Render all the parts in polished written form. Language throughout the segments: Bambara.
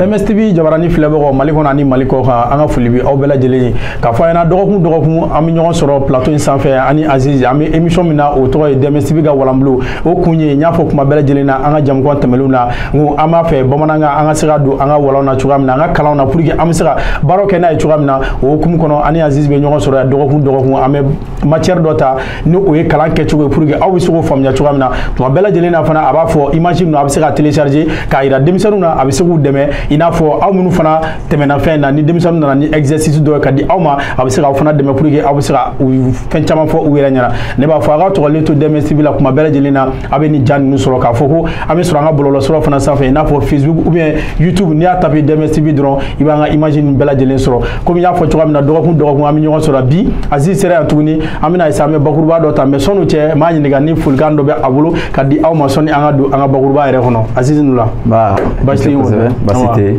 DMS TV jabarani filɛbagaw Mali kɔnɔ ani Mali kɔkan, an ka foli bɛ aw bɛɛ lajɛlen ye. K'a fɔ a ɲɛna dɔgɔkun dɔgɔkun an bɛ ɲɔgɔn sɔrɔ plateau in sanfɛ ani Aziz, an bɛ émission min na o tɔgɔ ye DMS TV ka walanbolo. O kun ye n y'a fɔ kuma bɛɛ lajɛlen na an ka jamukan tɛmɛnenw na, n ko an b'a fɛ bamanankan an ka se ka don an ka walanw na cogoya min na, an ka kalanw na pour que an bɛ se ka baaraw kɛ n'a ye cogoya min na. O hukumu kɔnɔ ani Aziz bɛ ɲɔgɔn sɔrɔ yan dɔgɔkun dɔgɔkun, an bɛ matière dɔ ta ni o ye kalan kɛcogo ye pour que aw bɛ se k'o faamuya cogoya min na. Tuma bɛɛ lajɛlen na fana a b'a fɔ image ninnu a bɛ se ka télécharger k'a yira denmisɛnninw na, a bɛ se k'u dɛmɛ i n'a fɔ aw minnu fana tɛmɛna fɛn na, ni denmisɛnninw nana ni exercice dɔ ye ka di aw ma, a bɛ se k'aw fana dɛmɛ pour que aw bɛ se ka fɛn caman fɔ u yɛrɛ ɲɛna. Ne b'a fɔ a ka tɔgɔlen to DMS TV la kuma bɛɛ lajɛlen na, a bɛ nin ja ninnu sɔrɔ k'a fɔ ko an bɛ sɔrɔ an ka bɔlɔlɔsiraw fana sanfɛ i n'a fɔ Facebook ou bien YouTube. N'i y'a taper DMS TV dɔrɔn i b'an ka image ninnu bɛɛ lajɛlen sɔrɔ. Komi n y'a fɔ cogoya min na dɔgɔkun dɔgɔkun an bɛ ɲɔgɔn sɔrɔ. Bi Aziz sera yan tuguni, an bɛna essayer an bɛ bakuruba dɔ ta, mais sɔnni o cɛ n b'a ɲininka ni folikan dɔ bɛ a bolo ka di aw ma sɔnni an ka don an ka bakuruba yɛrɛ kɔnɔ. Aziz Nula. Ba, basi tɛ, basi tɛ.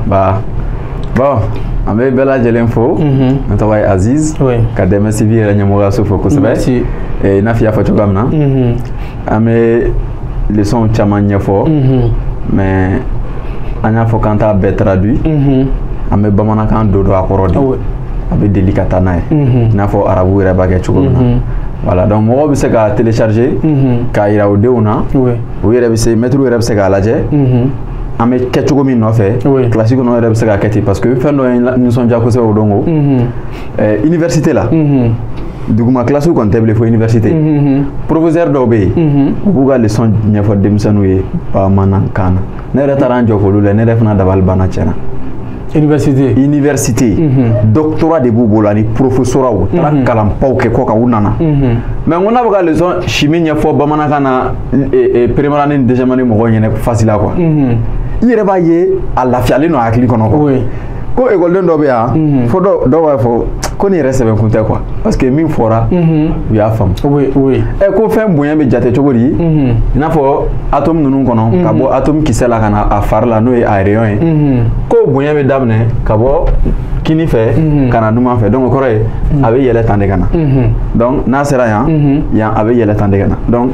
Ba, bon, an bɛ bɛɛ lajɛlen fo. Ne tɔgɔ ye Aziz. Ka DMS TV yɛrɛ ɲɛmɔgɔyaso fo kosɛbɛ. I n'a fɔ i y'a fɔ cogoya min na, an bɛ leçon caman ɲɛfɔ, mais an y'a fɔ k'an t'a bɛɛ traduit. An bɛ bamanankan don don a kɔrɔ de. A bɛ deli ka taa n'a ye. I n'a fɔ arabu yɛrɛ b'a kɛ cogo min na. Voilà, donc mɔgɔw bɛ se ka télécharger k'a yira u denw na. U yɛrɛ bɛ se, maître yɛrɛ bɛ se k'a lajɛ. An bɛ kɛ cogo min nɔfɛ, classe kɔnɔ yɛrɛ bɛ se ka kɛ ten, parce que fɛn dɔ ye nisɔndiya kosɛbɛ o don ko. Université la, duguma classe kɔni tɛ bilen fo université. Professeur dɔw bɛ yen, u b'u ka leçon ɲɛfɔ denmisɛnninw ye bamanankan na. Ne yɛrɛ taara n jɔ k'olu lajɛ, ne yɛrɛ fana dabali banna tiɲɛ na. Université. Université. Doctorat de b'u bolo ani professorat u taara kalanpaw kɛ kɔ kan u nana. Mais n ko n'a bɛ ka leçon chimie ɲɛfɔ bamanankan na première année ni deuxième année mɔgɔw ɲɛna facile la quoi. I yɛrɛ b'a ye a lafiyalen don a hakili kɔnɔ quoi. Ko ekɔliden dɔ bɛ yan, fo dɔw b'a fɔ ko nin yɛrɛ sɛbɛn kun tɛ quoi, parce que min fɔra u y'a faamu. Ɛ ko fɛn bonya bɛ jate cogo di? I n'a fɔ atome ninnu kɔnɔ, ka bɔ atome kisɛ la ka na a fari la n'o ye a rayon ye. Ko bonya bɛ daminɛ ka bɔ kini fɛ ka na numan fɛ, donc o kɔrɔ ye a bɛ yɛlɛ tan de ka na. Donc n'a sera yan, yan a bɛ yɛlɛ tan de ka na. Donc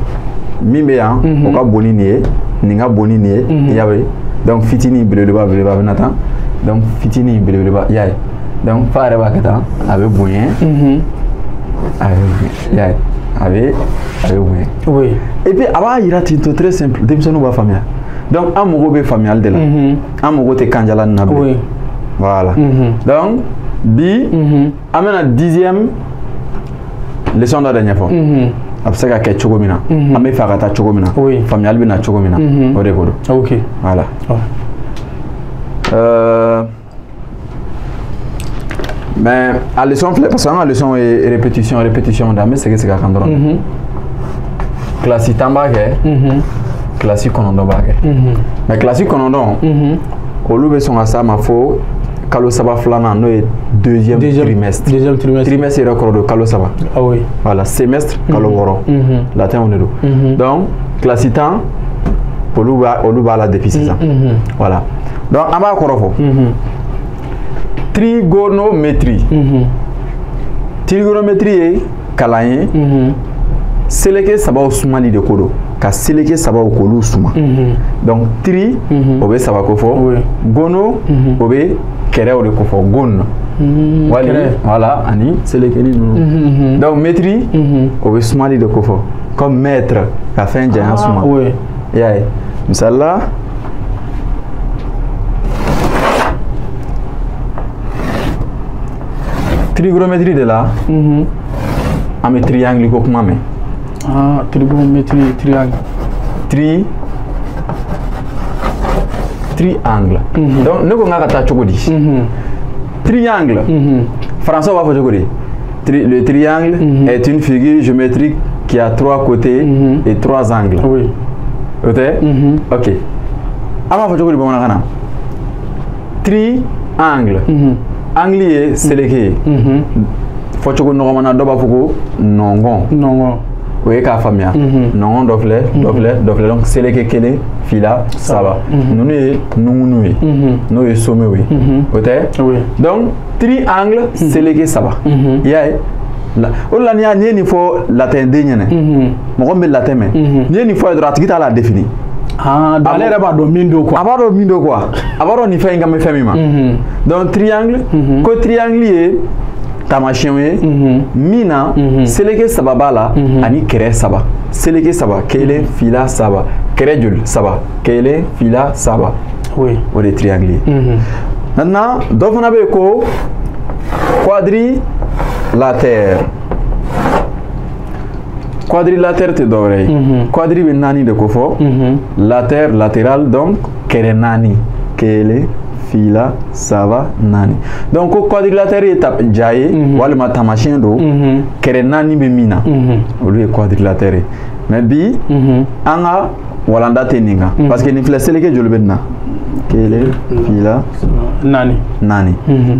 min bɛ yan, o ka bon ni nin ye, nin ka bon ni nin ye, i y'a ye. Donc fitinin belebeleba belebeleba bɛ na tan. Donc fitinin belebeleba, i y'a ye. Donc fa yɛrɛ b'a kɛ tan, a bɛ bonya, a bɛ bonya, i y'a ye, a bɛ bonya. Et puis a b'a yira ten to, très simple, denmisɛnninw b'a faamuya. Donc an mago bɛ faamuyali de la, an mago tɛ kanjala nin na bilen. Voilà. Donc bi an bɛna 10e leçon dɔ de ɲɛfɔ. A bɛ se ka kɛ cogo min na, an bɛ fɛ a ka taa cogo min na, faamuyali bɛ na cogo min na, o de ko don. Voilà. Mais a leçon filɛ, parce que an ka leçon ye répétition répétition de, an bɛ segin segin a kan dɔrɔn. Kilasi 10 b'a kɛ, kilasi 9 b'a kɛ. Mais kilasi 9, olu bɛ sɔn ka s'a ma fo kalo saba filanan, n'o ye deuxième trimestre. Deuxième trimestre. Trimestre yɛrɛ kɔrɔ don kalo saba. Ah oui. Voilà, semestre kalo 6. Latin o de don. Donc kilasi 10 olu b'a la depuis sisan. Voilà. Donc an b'a kɔrɔ fɔ. Trigonométrie. Trigonométrie ye kalan ye. Seleke sabaw sumali de ko don. Ka seleke sabaw k'olu suma. Donc tri o bɛ saba ko fɔ. Gono o bɛ kɛrɛw de ko fɔ, gon. Wali voilà, ani selekeni ninnu. Donc métrie o bɛ sumali de ko fɔ. Comme mètre ka fɛn janya suma. I y'a ye. Misali la, trigonométrie de la, an bɛ triangle ko kuma mɛn. Ah, trigonométrie, triangle. Triangle. Donc ne ko n k'a ka taa cogo di? Triangle. Français b'a fɔ cogo di? Le triangle est une figure géométrique qui a 3 côtés et 3 angles. Oui. O tɛ? Ok. An b'a fɔ cogo di bamanankan na? Triangle. Angle ye seleke ye. Fɔcogo nɔgɔman na, dɔw b'a fɔ ko nɔngɔn. Nɔngɔn. O ye k'a faamuya. Nɔngɔn dɔ filɛ, dɔ filɛ, dɔ filɛ. Donc seleke 1, 2, 3. Ninnu ye nungunu ye. N'o ye sommew ye. O tɛ? Donc triangle seleke 3. I y'a ye? O de la n'i ye nin fɔ latin den ɲɛna, mɔgɔ min bɛ latin mɛn, n'i ye nin fɔ a ye dɔrɔn a tigi t'a la défini. Ah, donc ale yɛrɛ b'a dɔn min don quoi. A b'a dɔn min don quoi. A b'a dɔn nin fɛn in kan bɛ fɛn min ma. Donc triangle, ko triangle ye taamasiyɛnw ye min na seleke 3 b'a la ani kɛrɛ 3. Seleke 3, 1, 2, 3. Kɛrɛ joli? 3. 1, 2, 3. Oui. O de ye triangle ye. Maintenant, dɔ fana bɛ yen ko quadrilatère. Quadrilatère tɛ dɔwɛrɛ ye. Quadri bɛ 4 de ko fɔ. Latère, latéral, donc kɛrɛ 4. 1, 2, 3, 4. Donc ko quadrilatère ye ja ye walima taamasiyɛn don kɛrɛ 4 bɛ min na. Olu ye quadrilatère ye. Mais bi an ka walanda tɛ nin kan. Parce que nin filɛ seleke joli bɛ nin na? 1, 2, 4. 4.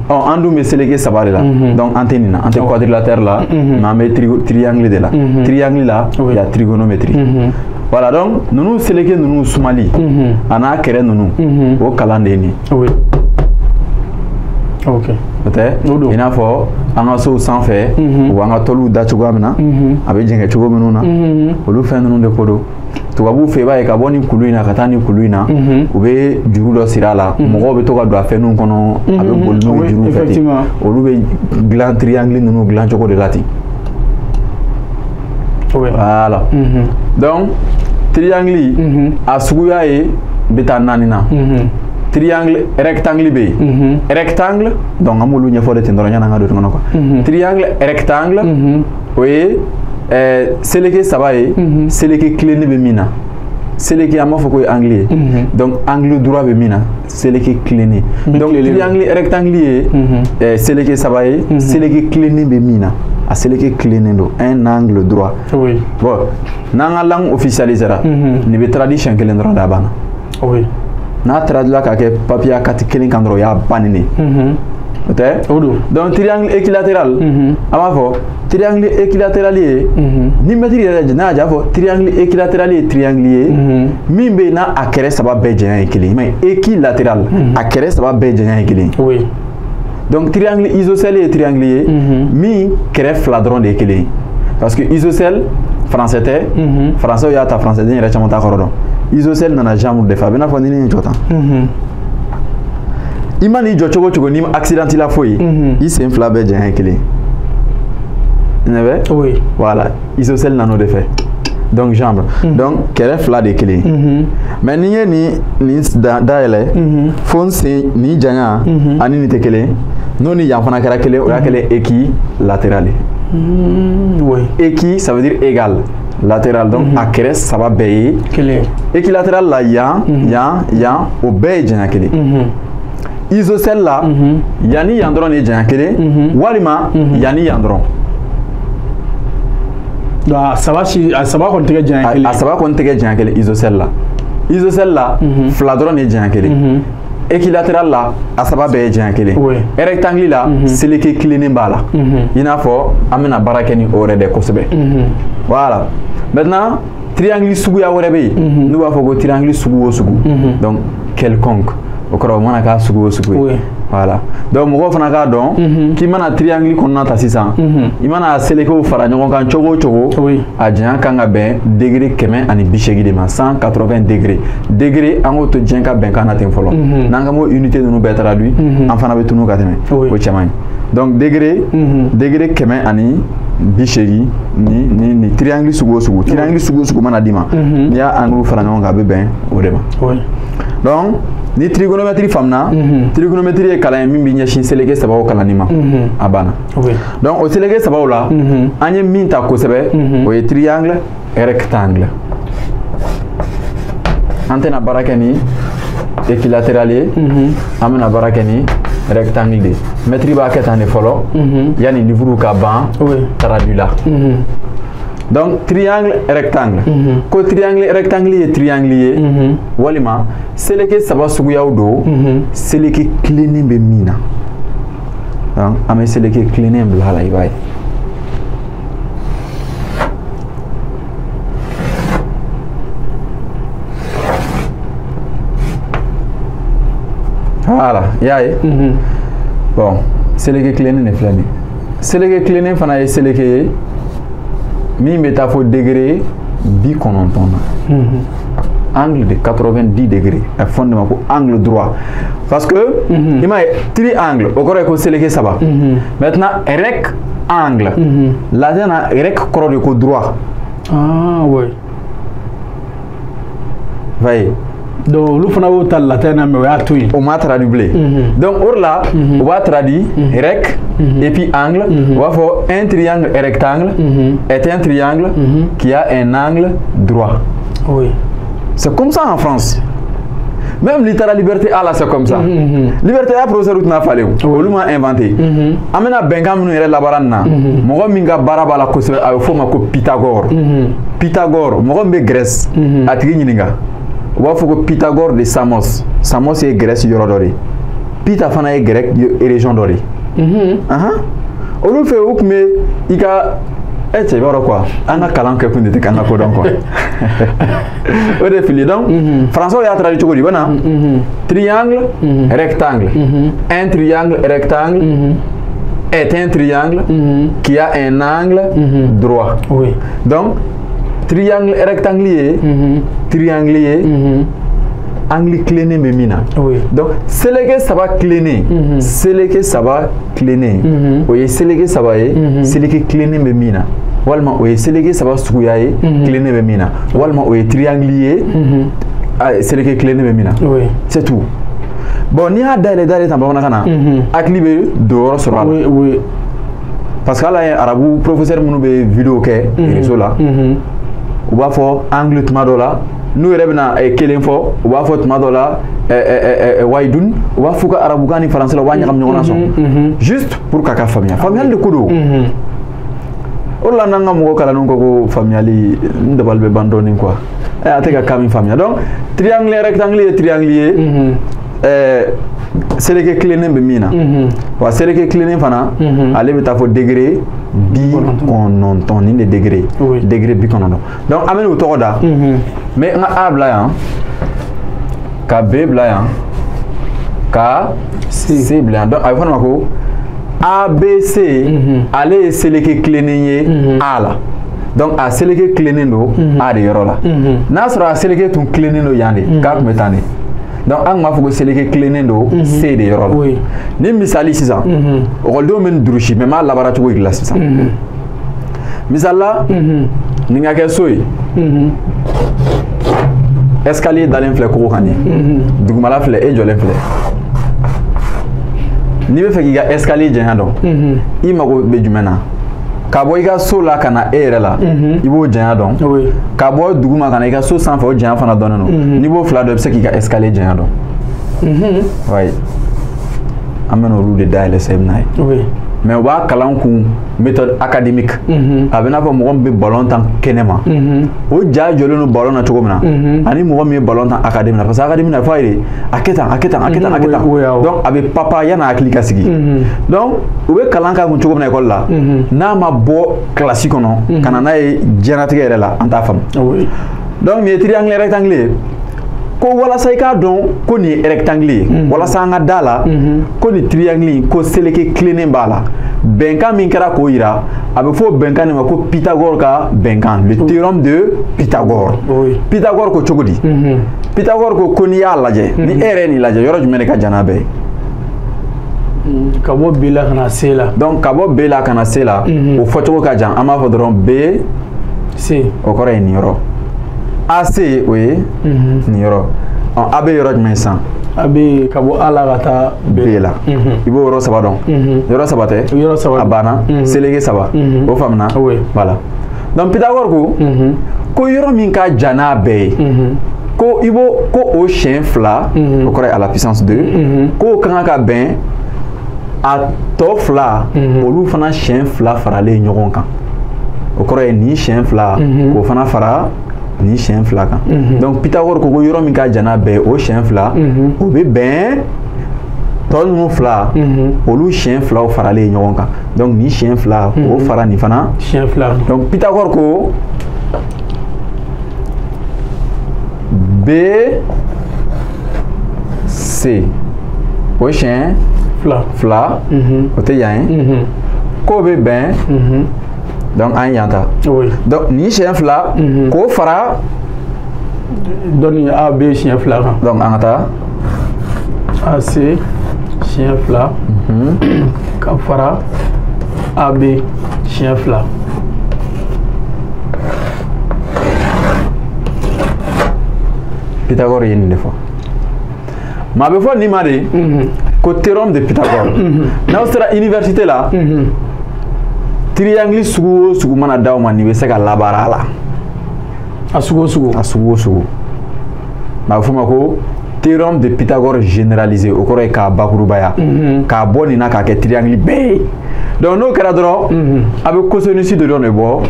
Ɔ an dun bɛ seleke 3 de la. Donc an tɛ nin na, an tɛ quadrilatère la, mais an bɛ triangle de la. Triangle la, il y a trigonométrie. Voilà, donc ninnu seleke ninnu sumali a n'a kɛrɛ ninnu o kalan de ye nin ye. Oui. Ok. O tɛ i n'a fɔ an ka sow sanfɛ u b'an ka tɔliw da cogoya min na, a bɛ jɛngɛ cogo minnu na, olu fɛn ninnu de ko don. Tubabuw fɛ i b'a ye ka bɔ nin kulu in na ka taa nin kulu in na, u bɛ juru dɔ siri a la, mɔgɔw bɛ to ka don a fɛn ninnu kɔnɔ, a bɛ boli n'o juruw fɛ ten. Olu bɛ dilan triangle ninnu dilan cogo de la ten. Voilà. Donc triangle a suguya ye bɛ taa 4 na. Triangle rectangle bɛ yen. Rectangle, donc an b'olu ɲɛfɔ de ten dɔrɔn yanni an ka don kɔnɔ quoi. Triangle rectangle o ye seleke 3 ye, seleke tilennen bɛ min na. Seleke an b'a fɔ ko ye angle ye. Donc angle droit bɛ min na, seleke tilennen. Donc triangle rectangle ye seleke 3 ye, seleke tilennen bɛ min na. A seleke tilennen don, un angle droit. Oui. Bon, n'an ka langue officialisera, nin bɛ traduit siɲɛ 1 dɔrɔn de a banna. Oui. N'a traduit la k'a kɛ papier A4 kelen kan dɔrɔn o y'a bannen de ye. O tɛ? O don. Donc triangle équilatéral, an b'a fɔ triangle équilatéral ye, ni mɛtiri yɛrɛ n'a y'a fɔ triangle équilatéral ye triangle ye min bɛ yen n'a a kɛrɛ 3 bɛɛ janya ye kelen ye. Mais équilatéral, a kɛrɛ 3 bɛɛ janya ye kelen ye. Oui. Donc triangle isocèle ye triangle ye min kɛrɛ 2 dɔrɔn de ye kelen ye. Parce que isocèle français tɛ, français y'a ta français den yɛrɛ caman t'a kɔrɔ dɔn. Isocèle nana jambe de fɛ, a bɛ n'a fɔ ni ne ye jɔ tan. I ma n'i jɔ cogo o cogo n'i ma accident la foyi, i sen 2 bɛɛ janya ye kelen ye. Ne bɛ? Oui. Voilà, isocèle nana o de fɛ. Donc jambe. Donc kɛrɛ 2 de ye kelen ye. Mais n'i ye nin dayɛlɛ, fo n sen nin janya ani nin tɛ kelen ye. N'o ni yan fana kɛra kelen, o y'a kɛlen équilatéral ye. Oui. Équi, ça veut dire égal. Latéral, donc a kɛrɛ 3 bɛɛ ye kelen. Équilatéral la yan, yan, yan, o bɛɛ ye janya kelen. Isocèle la, yan ni yan dɔrɔn de ye janya kelen, walima yan ni yan dɔrɔn. Donc a 3 si, a 3 kɔni tɛ kɛ janya kelen. A 3 kɔni tɛ kɛ janya kelen isocèle la. Isocèle la, 2 dɔrɔn de ye janya kelen. Équilatéral la, a 3 bɛɛ ye janya kelen. Rectangle la, seleke tilennen b'a la. I n'a fɔ an bɛna baara kɛ ni o yɛrɛ de kosɛbɛ. Voilà. Maintenant, triangle suguya wɛrɛ bɛ yen. N'u b'a fɔ ko triangle sugu o sugu. Donc quelconque. O kɔrɔ o mana k'a sugu o sugu ye. Voilà. Donc mɔgɔw fana k'a dɔn k'i mana triangle kɔnɔna ta sisan, i mana selekew fara ɲɔgɔn kan cogo o cogo, a janya kan ka bɛn degré 180 de ma, 180 degré. Degré an k'o to diɲɛ ka bɛnkan na ten fɔlɔ. N'an ka m'o unité ninnu bɛɛ traduit, an fana bɛ tunun ka tɛmɛ. O cɛ man ɲi. Donc degré 180 ni triangle sugu o sugu, triangle sugu o sugu mana d'i ma, n'i y'a angle fara ɲɔgɔn kan a bɛ bɛn o de ma. Donc ni trigonométrie faamuna, trigonométrie ye kalan ye min bɛ ɲɛsin seleke 3 kalanni ma, a banna. Donc o seleke 3 la, an ye min ta kosɛbɛ, o ye triangle rectangle. An tɛna baara kɛ ni équilatéral ye, an bɛna baara kɛ ni rectangle de ye. Mɛtiri b'a kɛ tan de fɔlɔ, yanni livre ka ban traduit la. Donc triangle rectangle, ko triangle rectangle ye triangle ye, walima seleke 3 suguyaw don, seleke tilennen bɛ min na. Donc an bɛ seleke tilennen bila a la, i b'a ye. Voilà, i y'a ye. Bon, seleke tilennen de filɛ nin ye. Seleke tilennen fana ye seleke ye min bɛ taa fo degré 90 na. Angle de 90 degrés. A fɔ de ma ko angle droit. Parce que i m'a ye triangle o kɔrɔ ye ko seleke saba. Maintenant rectangle. Latin na rec kɔrɔ de ko droit. Ah oui. Voyez. Donc olu fana b'o ta latin na mais o y'a to yen. O m'a traduit bilen. Donc o de la u b'a traduit rec et puis angle. U b'a fɔ un triangle rectangle est un triangle qui a un angle droit. Oui. C'est comme ça en France. Même n'i taara Liberté A la, c'est comme ça. Liberté A professeur tɛna falen o. Olu ma inventé. An bɛna bɛnkan minnu yɛrɛ labaara nin na. Mɔgɔ min ka baara b'a la kosɛbɛ, a bɛ f'o ma ko Pythagore. Pythagore, mɔgɔ min bɛ Grèce, a tigi ɲininka. U b'a fɔ ko Pythagore de Samos. Samos ye Grèce yɔrɔ dɔ de ye. Pytha fana ye grec région dɔ de ye. Olu fɛ u tun bɛ i ka cɛ i b'a dɔn quoi, an ka kalan kɛ kun de tɛ k'an ka ko dɔn quoi. O de fili. Donc français y'a traduit cogo di? I bɛ na triangle rectangle. Un triangle rectangle est un triangle qui a un angle droit. Oui. Donc triangle rectangle ye triangle ye angle tilennen bɛ min na. Oui. Donc seleke saba tilennen, seleke saba tilennen, o ye seleke saba ye, seleke tilennen bɛ min na, walima o ye seleke saba suguya ye, tilennen bɛ min na, walima o ye triangle ye, seleke tilennen bɛ min na. Oui. C'est tout. Bon, n'i y'a dayɛlɛ tan bamanankan na, hakili bɛ don yɔrɔ sɔrɔ a la. Oui, oui. Parce que hali an ye arabu professeur minnu bɛ vidéo kɛ réseau la, u b'a fɔ angle tuma dɔ la, n'u yɛrɛ bɛna kelen fɔ, u b'a fɔ tuma dɔ la wayidun, u b'a fɔ ka arabukan ni faransɛ la, u b'a ɲagami ɲɔgɔn na sɔn. Juste pour k'a ka faamuya. Faamuyali de ko don. O de la n'an ka mɔgɔ kalannenw ko ko faamuyali, n dabali bɛ ban dɔɔnin quoi. A tɛ ka kan min faamuya. Donc triangle rectangle ye triangle ye. Seleke tilennen bɛ min na. Wa seleke tilennen fana, ale bɛ taa fɔ degré 90, nin de degré. Degré 90. Donc an bɛ n'u tɔgɔ da. Mais n ka A bila yan, ka B bila yan, ka C bila yan. Donc a bɛ fɔ nin ma ko ABC, ale ye seleke tilennen ye A la. Donc a seleke tilennen don A de yɔrɔ la. N'a sɔrɔ a seleke tun tilennen don yan de, k'a tun bɛ tan de. Donc an tun b'a fɔ ko seleke tilennen don C de yɔrɔ la. Ni misali sisan, ekɔlidenw bɛ nin durusi, mais n b'a labaara cogo yir'i la sisan. Misali la, nin ka kɛ so ye. Escalier dalen filɛ kogo kan nin ye. Dugumala filɛ, e jɔlen filɛ. N'i bɛ fɛ k'i ka escalier janya dɔn, i mago bɛ jumɛn na? Ka bɔ i ka so la ka na e yɛrɛ la, i b'o janya dɔn. Ka bɔ duguma ka na i ka so sanfɛ, o janya fana dɔnnen don. N'i b'o fila dɔn, i bɛ se k'i ka escalier janya dɔn. Oui. An bɛ n'olu de dayɛlɛ sisan i bɛ n'a ye. Mais u b'a kalan kun méthode académique. A bɛ n'a fɔ mɔgɔ min bɛ ballon tan kɛnɛ ma, o ja jɔlen don ballon na cogo min na, ani mɔgɔ min ye ballon tan académie na, parce que académie na f'a ye a kɛ tan, a kɛ tan, a kɛ tan, a kɛ tan. Donc a bɛ papa yan'a hakili ka sigi. Donc u bɛ kalan k'a kun cogo min na école la, n'a ma bɔ classe kɔnɔ ka na n'a ye diɲɛlatigɛ yɛrɛ la, an t'a faamu. Donc nin ye triangle rectangle ye. Ko walasa i k'a dɔn ko nin ye rectangle ye, walasa an ka da la ko nin triangle in ko seleke tilennen b'a la, bɛnkan min kɛra k'o yira, a bɛ fɔ bɛnkan nin ma ko Pythagore ka bɛnkan, le théorème de Pythagore. Pythagore ko cogo di? Pythagore ko n'i y'a lajɛ, ni e yɛrɛ ye nin lajɛ, yɔrɔ jumɛn de ka jan n'a bɛɛ ye? Ka bɔ B la ka na C la. Donc ka bɔ B la ka na C la, o fɔcogo ka jan, an b'a fɔ dɔrɔn B C, o kɔrɔ ye nin yɔrɔ. AC o ye nin yɔrɔ. AB yɔrɔ jumɛn sisan? AB ka bɔ A la ka taa B la. I b'o yɔrɔ saba dɔn. Yɔrɔ saba tɛ? Yɔrɔ saba. A banna. Seleke saba. O faamuna? Voilà. Donc Pythagore ko ko yɔrɔ min ka jan n'a bɛɛ ye, ko i b'o ko o siɲɛ fila, o kɔrɔ ye à la puissance 2, k'o kan ka bɛn a tɔ fila, olu fana siɲɛ fila faralen ɲɔgɔn kan. O kɔrɔ ye nin siɲɛ fila, k'o fana fara nin siɲɛ fila kan. Donc Pythagore ko ko yɔrɔ min ka jan n'a bɛɛ ye, o siɲɛ fila, o bɛ bɛn tɔ ninnu fila, olu siɲɛ filaw faralen ɲɔgɔn kan. Donc nin siɲɛ fila, o fara nin fana siɲɛ fila. Donc Pythagore ko B C o siɲɛ fila, o tɛ yan ye, k'o bɛ bɛn. Donc an ye yan ta. Donc nin siɲɛ fila, k'o fara Dɔnni A B siɲɛ fila kan. Donc an ka taa. AC siɲɛ fila. Ka fara AB siɲɛ fila. Pythagore ye nin de fɔ. Mais a bɛ fɔ nin ma de ko théorème de Pythagore. N'aw sera université la. Triangle sugu o sugu mana d'aw ma nin bɛ se ka labaara a la. A sugu o sugu. A sugu o sugu. Mais a bɛ fɔ o ma ko théorème de Pythagore généralisé, o kɔrɔ ye k'a bakurubaya. K'a bɔ nin na k'a kɛ triangle bɛɛ ye. Donc n'o kɛra dɔrɔn, a bɛ cosinus dɔrɔn de bɔ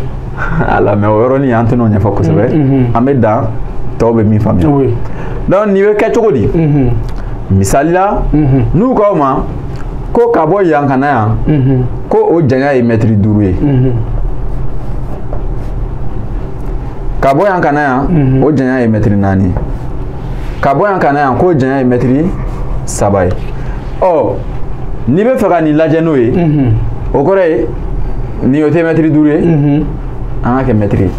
a la, mais o yɔrɔnin an tɛn'o ɲɛfɔ kosɛbɛ. An bɛ dan tɔw bɛ min faamuya. Donc nin bɛ kɛ cogo di? Misali la, n'u k'aw ma ko ka bɔ yan ka na yan, ko o janya ye mɛtiri 5 ye. Ka bɔ yan ka na yan, o janya ye mɛtiri 4 ye. Ka bɔ yan ka na yan, k'o janya ye mɛtiri 3 ye. Ɔ n'i bɛ fɛ ka nin lajɛ n'o ye, o kɔrɔ ye nin o tɛ mɛtiri 5 ye, an ka kɛ mɛtiri ye.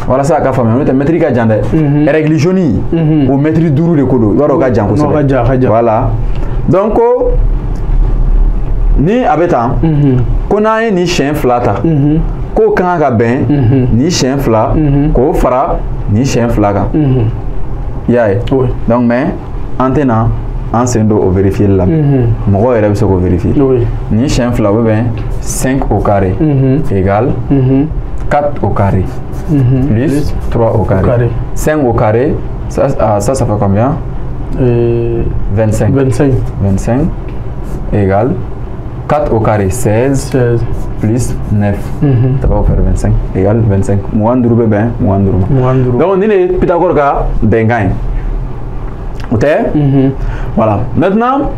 Walasa a ka faamuya, n'o tɛ mɛtiri ka jan dɛ. Règle jaune o mɛtiri 5 de ko don, i b'a dɔn o ka jan kosɛbɛ. O ka jan, a ka jan. Voilà. Donc ko ni a bɛ tan, ko n'an ye nin siɲɛ 2 ta, k'o kan ka bɛn nin siɲɛ 2 k'o fara nin siɲɛ 2 kan. I y'a ye? Donc mais an tɛna an sen don o vérifier la. Mɔgɔw yɛrɛ bɛ se k'o vérifier. Nin siɲɛ 2 o bɛ bɛn 5 au carré égale 4 au carré. Plus 3 au carré. 5 au carré, ça, ça fait combien? 25. 25. 25 égale 4 au carré, 16, 16. Plus 9. Ça va vous faire 25 égale 25. Moins 2 ben, moins 2. Donc, on est Pythagore ka bengain. Ok? Voilà. Maintenant,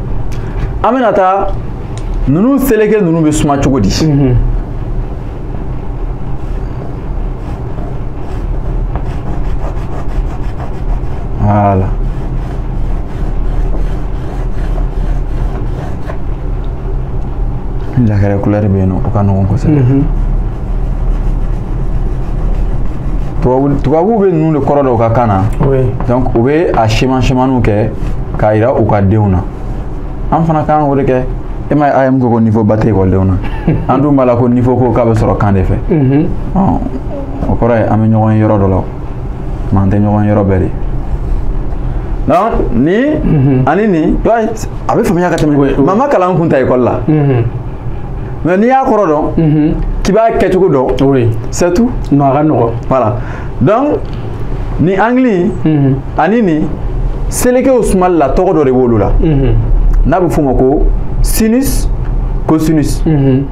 Aminata, nous nous sélectons, nous nous sommes chocodi. Voilà. La kɛra couleur bɛ yen nɔ, o ka nɔgɔn kosɛbɛ. Tubabuw bɛ ninnu de kɔrɔ dɔn u ka kan na. Donc u bɛ a schéma schémaniw kɛ k'a yira u ka denw na. An fana kan k'o de kɛ. E ma ye AEM ko ko niveau ba tɛ ekɔlidenw na. An dun b'a la ko niveau ko k'a bɛ sɔrɔ kan de fɛ. O kɔrɔ ye an bɛ ɲɔgɔn ye yɔrɔ dɔ la, mais an tɛ ɲɔgɔn ye yɔrɔ bɛɛ de. Donc ni ani nin, a bɛ faamuya ka tɛmɛ. Maa ma kalan kun ta ekɔli la. Mais n'i y'a kɔrɔ dɔn, k'i b'a kɛcogo dɔn, c'est tout. Non, a ka nɔgɔn. Voilà. Donc ni angle ani nin selekew sumali la, tɔgɔ dɔ de b'olu la. N'a bɛ f'o ma ko sinus cosinus. I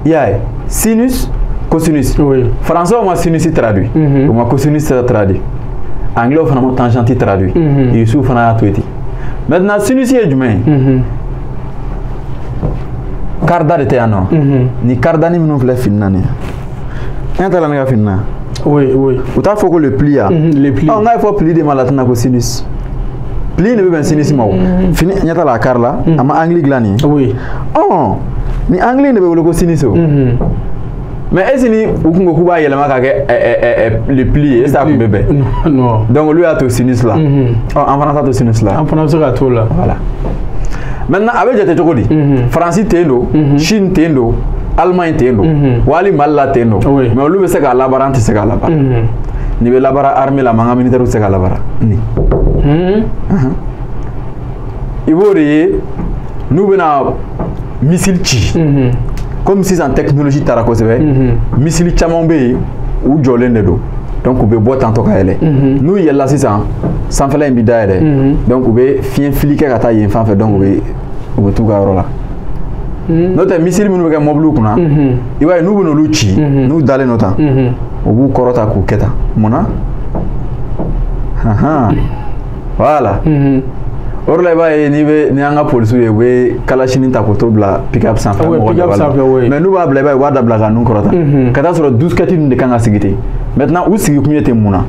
y'a ye, sinus cosinus. Français ma sinus traduit, u ma cosinus traduit. Anglais fana ma tangente traduit. Irisiw fana y'a to yen ten. Maintenant sinus ye jumɛn ye? Karda de tɛ yan nɔ. Ni kardani minnu filɛ fini na nin ye. E t'a la ne ka fini na? Oui, oui. U t'a fɔ ko le pli ya? Le pli. Ɔ n k'a ye fɔ pli de ma latin na ko sinus. Pli de bɛ bɛn sinus ma o. Fini ɲɛ t'a la a kari la, a ma angle dilan nin ye. Oui. Ɔ ni angle de bɛ wele ko sinus o. Mais est-ce ni u kun ko k'u b'a yɛlɛma ka kɛ le pli ye, est-ce que a kun bɛ bɛn? Non. Donc olu y'a to sinus la. Ɔ an fana t'a to sinus la. An fana bɛ se k'a to o la. Voilà. Maintenant a bɛ jate cogo di? Faransi ten don, Chine ten don, Allemagne ten don, wa hali Mali la ten don. Mais olu bɛ se k'a labaara, an tɛ se k'a labaara. N'i bɛ labaara armée la, mais an ka militaire tɛ se k'a labaara. Nin. I b'o de ye n'u bɛna missile ci. Comme sisan technologie taara kosɛbɛ, missile caman bɛ yen u jɔlen de don. Donc u bɛ bɔ tantɔ ka yɛlɛ. N'u yɛlɛla sisan, sanfɛla in bɛ dayɛlɛ. Donc u bɛ fiɲɛ fili kɛ ka taa yen fan fɛ, donc u bɛ t'u ka yɔrɔ la. N'o tɛ missile minnu bɛ kɛ mɔbiliw kunna, i b'a ye n'u bɛ n'olu ci, n'u dalen don tan, u b'u kɔrɔta k'u kɛ tan. Mun na? Voilà. O de la i b'a ye n'i bɛ ni an ka polisiw ye, u bɛ kalashini ta k'o to bila pick-up sanfɛ. Pick-up sanfɛ, oui. Mais n'u b'a bila, i b'a ye u b'a dabila ka nun kɔrɔta. Ka taa sɔrɔ 12 kɛti ninnu de kan ka sigi ten. Maintenant u sigi kun ye ten mun na?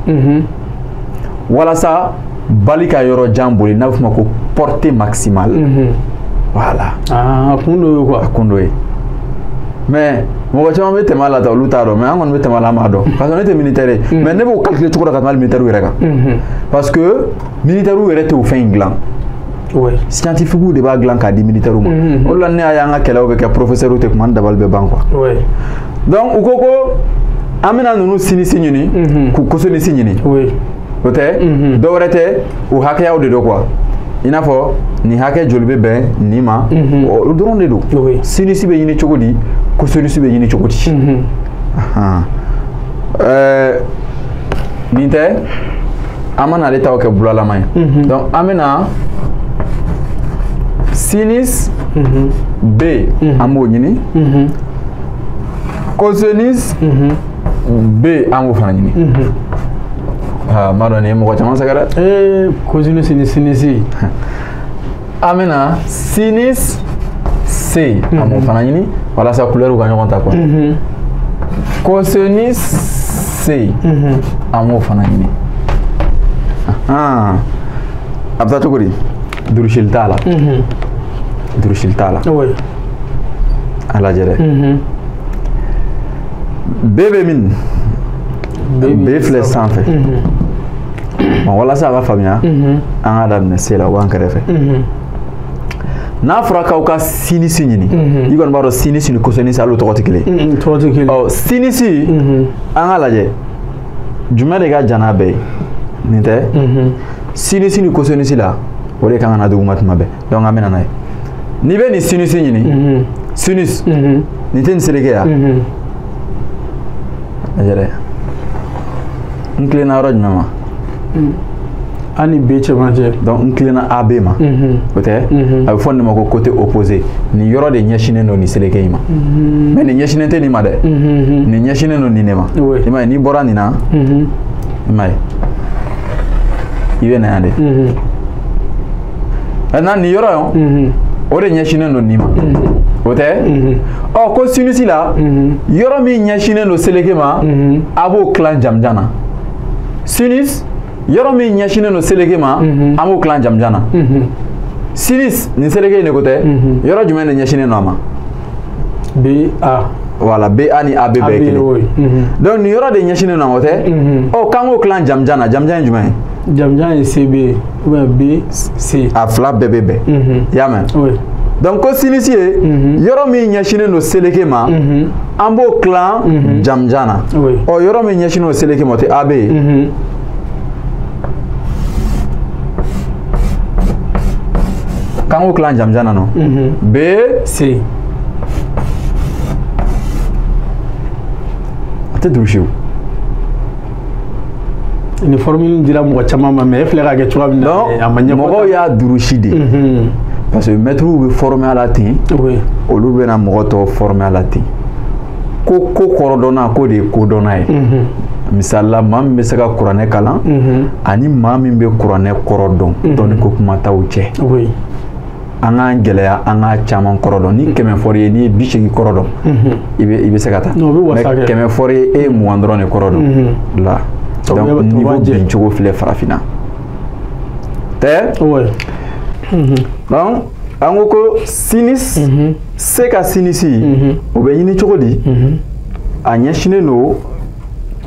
Walasa bali ka yɔrɔ jan boli, n'a bɛ f'o ma ko portée maximale. Voilà. Ah, a kun dɔ ye quoi. A kun dɔ ye. Mais mɔgɔ caman bɛ tɛmɛ a la tan, olu t'a dɔn, mais an kɔni bɛ tɛmɛ a la, an b'a dɔn parce que ne tɛ militaire ye, mais ne b'o calculer cogo dɔ ka tɛmɛ hali militaire yɛrɛ kan, parce que militaire yɛrɛ t'o fɛn in dilan. Scientifique de b'a dilan k'a di militaire ma. O de la ne y'a ye an ka kɛlɛw bɛ kɛ, professeur tɛ kuma, an dabali bɛ ban quoi. Donc u ko ko an bɛna ninnu sinus ɲini k'u cosinus ɲini. O tɛ dɔ wɛrɛ tɛ, o hakɛyaw de don quoi. I n'a fɔ nin hakɛ joli bɛ bɛn nin ma, o dɔrɔn de don. Sinus bɛ ɲini cogo di, cosinus bɛ ɲini cogo di? Nin tɛ, an mana ale taw kɛ bulalama ye. Donc an bɛna sinus B, an b'o ɲini. Cosinus B, an b'o fana ɲini. Aa, n b'a dɔn nin ye mɔgɔ caman sɛgɛn dɛ. Cosinus ni sinus. An bɛna sinus C, an b'o fana ɲini walasa couleur ka ɲɔgɔn ta quoi. Cosinus C, an b'o fana ɲini. A bɛ taa cogo di? Durusili t'a la. Durusili t'a la. A lajɛ dɛ. B bɛ min? B filɛ sanfɛ. Bon, walasa a ka faamuya, an k'a daminɛ C la, o b'an kɛrɛfɛ. N'a fɔra k'aw ka sinus ɲini, i kɔni b'a dɔn sinus ni cosinus hali o tɔgɔ tɛ kelen ye. Tɔgɔ tɛ kelen. Ɔ, sinus, an k'a lajɛ jumɛn de ka jan n'a bɛɛ ye? Nin tɛ? Sinus ni cosinus la, o de kan ka na duguma tuma bɛɛ. Donc an bɛ na n'a ye. N'i bɛ nin sinus ɲini, sinus, nin tɛ nin seleke ya? Lajɛ dɛ. N tilenna yɔrɔ jumɛn ma? A ni B cɛmancɛ. Donc n tilenna AB ma. O tɛ? A bɛ fɔ nin ma ko côté opposé. Nin yɔrɔ de ɲɛsinnen don nin seleke in ma. Mais nin ɲɛsinnen tɛ nin ma dɛ. Nin ɲɛsinnen don nin de ma. I m'a ye, n'i bɔra nin na, i m'a ye, i bɛ na yan de. Maintenant nin yɔrɔ in, o de ɲɛsinnen don nin ma. O tɛ? Ɔ, ko sinus la, yɔrɔ min ɲɛsinnen don seleke ma, a b'o tilan jamujan na. Sinus, yɔrɔ min ɲɛsinnen don seleke ma, an b'o tilan jamujan na. Sinus, nin seleke in de ko tɛ, yɔrɔ jumɛn de ɲɛsinnen don a ma? B A. Voilà, BA ni AB bɛɛ ye kelen. Donc nin yɔrɔ de ɲɛsinnen don a ma, o tɛ? Ɔ, k'an k'o tilan jamujan na, jamujan ye jumɛn ye? Jamujan ye CB ou bien BC. A fila bɛɛ bɛ bɛn. I y'a mɛn? Donc ko sinus ye yɔrɔ min ɲɛsinnen don seleke ma, an b'o tilan jamujan na. Ɔ, yɔrɔ min ɲɛsinnen don seleke ma, o tɛ AB ye? K'an k'o tilan jamujan na nɔ? B C. A tɛ durusi o. Nin formule dira mɔgɔ caman ma, mais e filɛ k'a kɛ cogoya min na, a ma ɲɛfɔ. Mɔgɔw y'a durusi de. Parce que maîtres bɛ former a la ten. Olu bɛna mɔgɔ tɔw former a la ten. Ko ko kɔrɔdɔnna, k'o de ye kodɔnna ye. Misali la, maa min bɛ se ka kuranɛ kalan ani maa min bɛ kuranɛ kɔrɔ dɔn, dɔnni ko kuma t'aw cɛ. An k'an gɛlɛya, an k'a caman kɔrɔ dɔn. Ni 100 fɔr'i ye, n'i ye 80 kɔrɔ dɔn, i bɛ se ka taa. Mais 100 fɔr'i ye, e ye 20 dɔrɔn de kɔrɔ dɔn. La. Donc niveau bin cogo filɛ farafinna. Tɛ? Donc an ko ko sinus, C ka sinus, o bɛ ɲini cogo di? A ɲɛsinnen don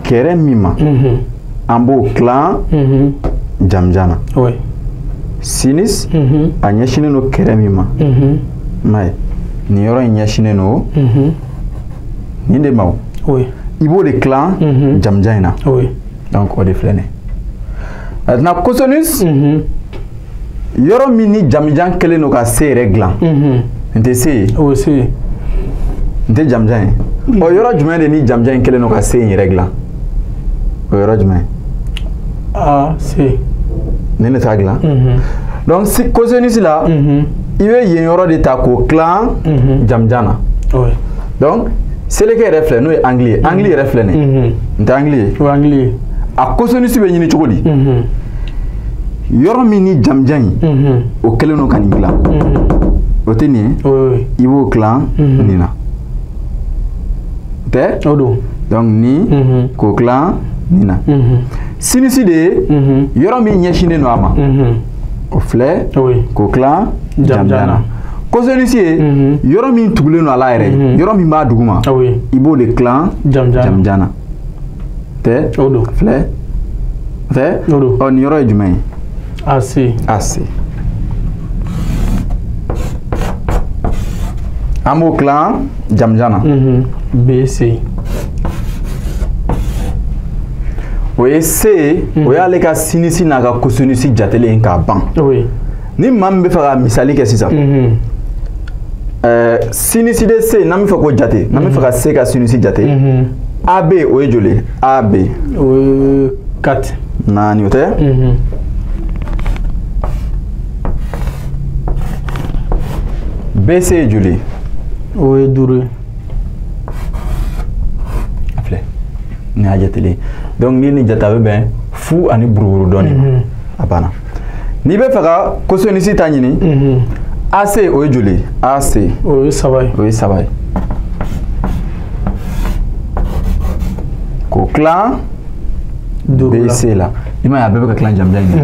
kɛrɛ min ma, an b'o tilan jamujan na. Sinus, a ɲɛsinnen don kɛrɛ min ma, i m'a ye, nin yɔrɔ in ɲɛsinnen don nin de ma o. I b'o de tilan jamujan in na. Donc o de filɛ nin ye. Maintenant cosinus, yɔrɔ min ni jamujan kɛlen don ka C yɛrɛ dilan, nin tɛ C ye? O C. Nin tɛ jamujan ye? Ɔ, yɔrɔ jumɛn de ni jamujan in kɛlen don ka C in yɛrɛ dilan? O yɔrɔ jumɛn? A C. Nin de t'a dilan. Donc si cosinus la, i bɛ yen yɔrɔ de ta k'o tilan jamujan na. Donc seleke yɛrɛ filɛ, n'o ye angle ye. Angle yɛrɛ filɛ nin ye. Nin tɛ angle ye? O ye angle ye. A cosinus bɛ ɲini cogo di? Yɔrɔ min ni jamujan in, o kɛlen don ka nin dilan. O tɛ nin ye? I b'o tilan nin na. Tɛ? O don. Donc nin k'o tilan nin na. Sinus de ye yɔrɔ min ɲɛsinnen don a ma, o filɛ k'o tilan jamujan na. Cosinus ye yɔrɔ min tugulen don a la yɛrɛ, yɔrɔ min b'a duguma, i b'o de tilan jamujan na. Tɛ? O don. Filɛ? Tɛ? O don. Ɔ, nin yɔrɔ ye jumɛn ye? AC. AC. An b'o tilan jamujan na. BC. O ye C, o y'ale ka sinus n'a ka cosinus jatelen k'a ban. Oui. Ni maa min bɛ fɛ ka misali kɛ sisan, sinus de C, n'an bɛ fɛ k'o jate, n'an bɛ fɛ ka C ka sinus jate, AB o ye joli ye? AB. O ye 4. 4, o tɛ? BC ye joli ye? O ye 5 ye. A filɛ, nin y'a jatelen ye. Donc n'i ye nin jate, a bɛ bɛn fu ani buruburu dɔɔnin ma. A banna. N'i bɛ fɛ ka cosinus ta ɲini, AC o ye joli ye? AC. O ye 3 ye. O ye 3 ye. K'o tilan BC la. I m'a ye, a bɛɛ bɛ ka tilan jamujan in de.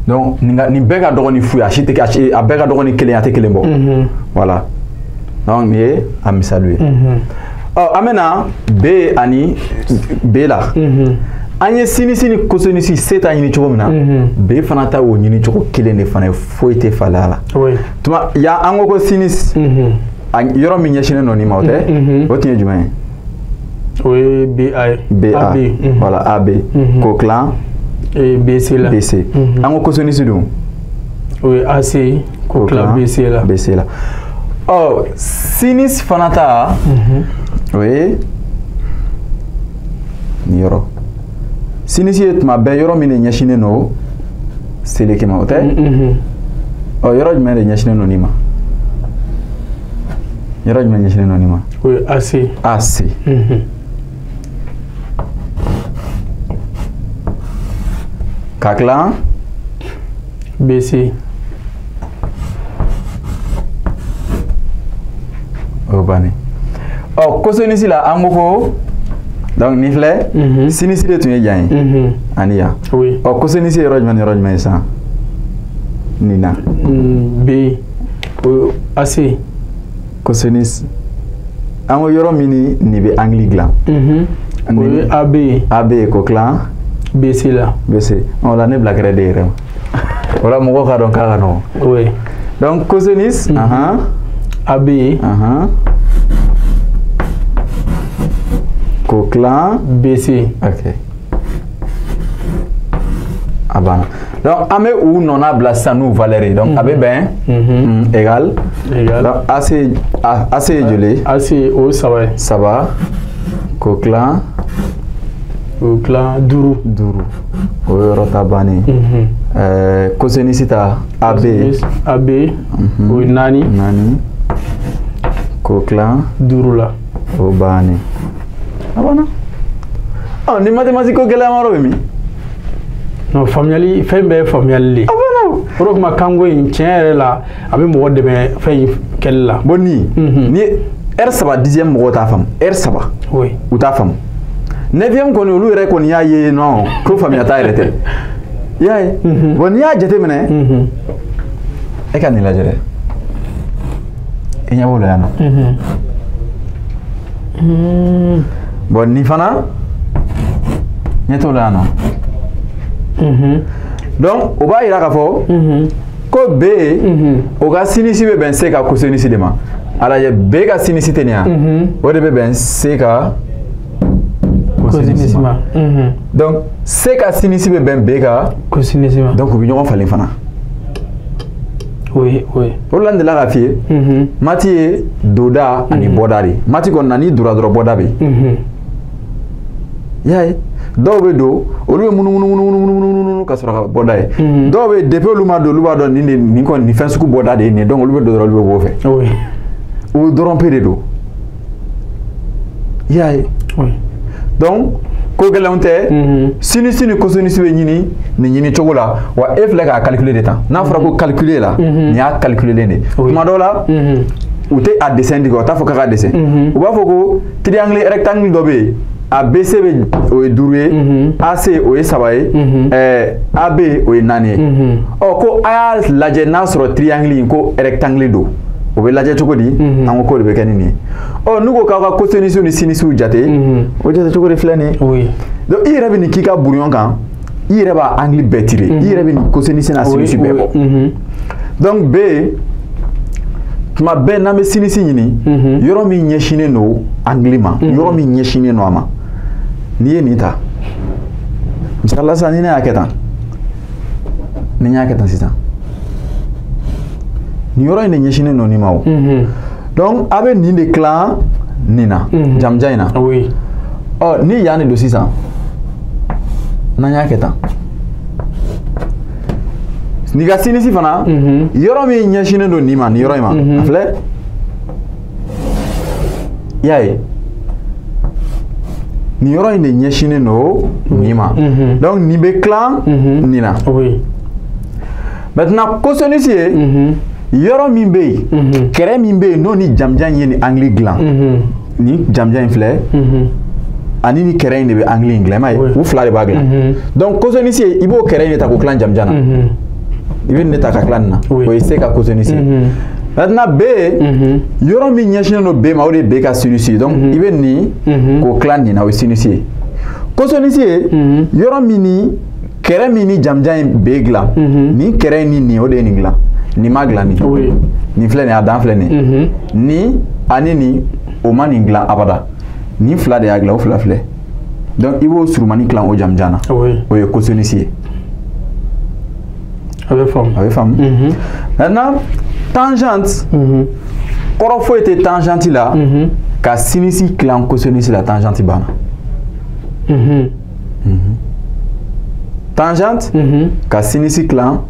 Donc nin bɛɛ ka dɔgɔ ni fu ye, a si tɛ, a bɛɛ ka dɔgɔ ni kelen ye, a tɛ kelen bɔ. Voilà. Donc nin ye a misali ye. Ɔ, an bɛ na B ani B la. An ye sinus ni cosinus C ta ɲini cogo min na, B fana ta o ɲini cogo kelen de fana ye, foyi tɛ falen a la. Tuma yan an ko ko sinus, yɔrɔ min ɲɛsinnen don nin ma, o tɛ? O tun ye jumɛn ye? O ye BA ye. BA. Voilà, AB. K'o tilan BC la. BC. An ko cosinus dun? O ye AC, k'o tilan BC la. BC la. Ɔ, sinus fana ta, o ye nin yɔrɔ. Sinus ye tuma bɛɛ yɔrɔ min de ɲɛsinnen don seleke ma, o tɛ? Ɔ, yɔrɔ jumɛn de ɲɛsinnen don nin ma? Yɔrɔ jumɛn ɲɛsinnen don nin ma? O ye AC. AC. Ka tilan BC. O ye bannen. Ɔ, cosinus la, an ko ko donc nin filɛ, sinus de tun ye yan ye ani yan. Oui. Ɔ, cosinus ye yɔrɔ jumɛn ni yɔrɔ jumɛn ye sisan? Nin na. B, o ye AC. Cosinus, an ko yɔrɔ min ni nin bɛ angle dilan. O ye AB. AB k'o tilan BC la. BC. O la ne bila kɛrɛ de yɛrɛ ma. O la mɔgɔw k'a dɔn k'a ka nɔgɔn. Oui. Donc cosinus, AB. K'o tilan BC. Ok. A banna. Donc an bɛ u nɔna bila sisan n'u valeur ye. Donc a bɛ bɛn égal. Égal. Donc AC ye joli ye? AC o ye 3 ye. 3 k'o tilan O tilan 5. 5. O ye yɔrɔ ta bannen ye. Cosinus ta AB. AB o ye 4. 4 k'o tilan 5 la. O bannen. A banna. Ɔ, ni mathématique ko gɛlɛyama yɔrɔ bɛ min? Non, faamuyali, fɛn bɛɛ ye faamuyali de ye. A banna o. O de kama kanko in tiɲɛ yɛrɛ la, a bɛ mɔgɔ dɛmɛ fɛn in kɛli la. Bon, nin ni R3 dixième mɔgɔw t'a faamu. R3. Oui. U t'a faamu. 9e kɔni, olu yɛrɛ kɔni y'a ye non ko faamuya t'a yɛrɛ tɛ. I y'a ye? Bon, n'i y'a jateminɛ, e ka nin lajɛ dɛ. I ɲɛ b'o la yan nɔ. Bon, nin fana ɲɛ t'o la yan nɔ. Donc o b'a yira k'a fɔ ko B, o ka sinus bɛ bɛn C ka cosinus de ma. A lajɛ, B ka sinus tɛ nin ye wa? O de bɛ bɛn C ka cosinus ma. Donc C ka sinus bɛ bɛn B ka cosinus ma. Donc u bɛ ɲɔgɔn falen fana. Oui, oui. O de la n delila k'a f'i ye, mati ye donda ani bɔda de ye. Mati kɔni na, n'i donna dɔrɔn bɔda bɛ yen. I y'a ye, dɔw bɛ don, olu bɛ munumunu munumunu munumunu ka sɔrɔ ka bɔda ye. Dɔw bɛ depuis olu ma don, olu b'a dɔn nin de nin kɔni nin fɛn sugu bɔda de ye nin ye, donc olu bɛ don dɔrɔn, olu bɛ bɔ o fɛ. Oui. O dɔrɔn pe de don. I y'a ye? Oui. Donc ko gɛlɛnw tɛ. Sinus ni cosinus bɛ ɲini nin ɲini cogo la, wa e filɛ k'a calculer de tan. N'a fɔra ko calculer la, nin y'a calculer de. Tuma dɔw la, u tɛ a dessin di, u t'a fɔ k'a ka dessin. U b'a fɔ ko triangle rectangle dɔ bɛ yen, A BC bɛ o ye 5 ye, AC o ye 3 ye, AB o ye 4 ye. Ɔ, ko a y'a lajɛ n'a sɔrɔ triangle in ko rectangle don. O bɛ lajɛ cogo di? An ko k'o de bɛ kɛ ni nin ye. Ɔ n'u ko k'aw ka cosinus ni sinus jate, o jate cogo de filɛ nin ye. Donc i yɛrɛ bɛ nin k'i ka brouillon kan, i yɛrɛ b'a angle bɛɛ tirer, i yɛrɛ bɛ nin cosinus n'a sinus bɛɛ bɔ. Donc B, tuma bɛɛ n'an bɛ sinus ɲini, yɔrɔ min ɲɛsinnen don angle ma, yɔrɔ min ɲɛsinnen don a ma, n'i ye nin ta, misali la sisan ni ne y'a kɛ tan, ni n y'a kɛ tan sisan, nin yɔrɔ in de ɲɛsinnen don nin ma o. Donc a bɛ nin de tilan nin na, jamujan in na. Ɔ ni yan de don sisan, n'an y'a kɛ tan, nin ka sinus fana, yɔrɔ min ɲɛsinnen don nin ma, nin yɔrɔ in ma, a filɛ, i y'a ye, nin yɔrɔ in de ɲɛsinnen don nin ma. Donc nin bɛ tilan nin na. Maintenant cosinus ye yɔrɔ min bɛ yen, kɛrɛ min bɛ yen n'o ni jamujan in ye nin angle dilan, nin jamujan in filɛ, ani ni kɛrɛ in de bɛ angle in dilan, i m'a ye, u fila de b'a dilan. Donc cosinus ye, i b'o kɛrɛ in de ta k'o tilan jamujan na. I bɛ nin de ta ka tila nin na, o ye C ka cosinus ye. Maintenant B, yɔrɔ min ɲɛsinnen don B ma, o de ye B ka sinus ye. Donc i bɛ nin k'o tila nin na, o ye sinus ye. Cosinus ye yɔrɔ min ni kɛrɛ min ni jamujan in B dilan, nin kɛrɛ in ni nin, o de ye nin dilan. Nin ma dilan nin. Nin filɛ nin ye, a dan filɛ nin ye. Nin ani nin, o ma nin dilan abada. Nin fila de y'a dilan, o fila filɛ. Donc i b'o surumani tilan o jamujan na. O ye cosinus ye. A bɛ faamu. A bɛ faamu. Maintenant tangente, kɔrɔ foyi tɛ tangente la ka sinus tilan cosinus la, tangente banna. Tangente ka sinus tilan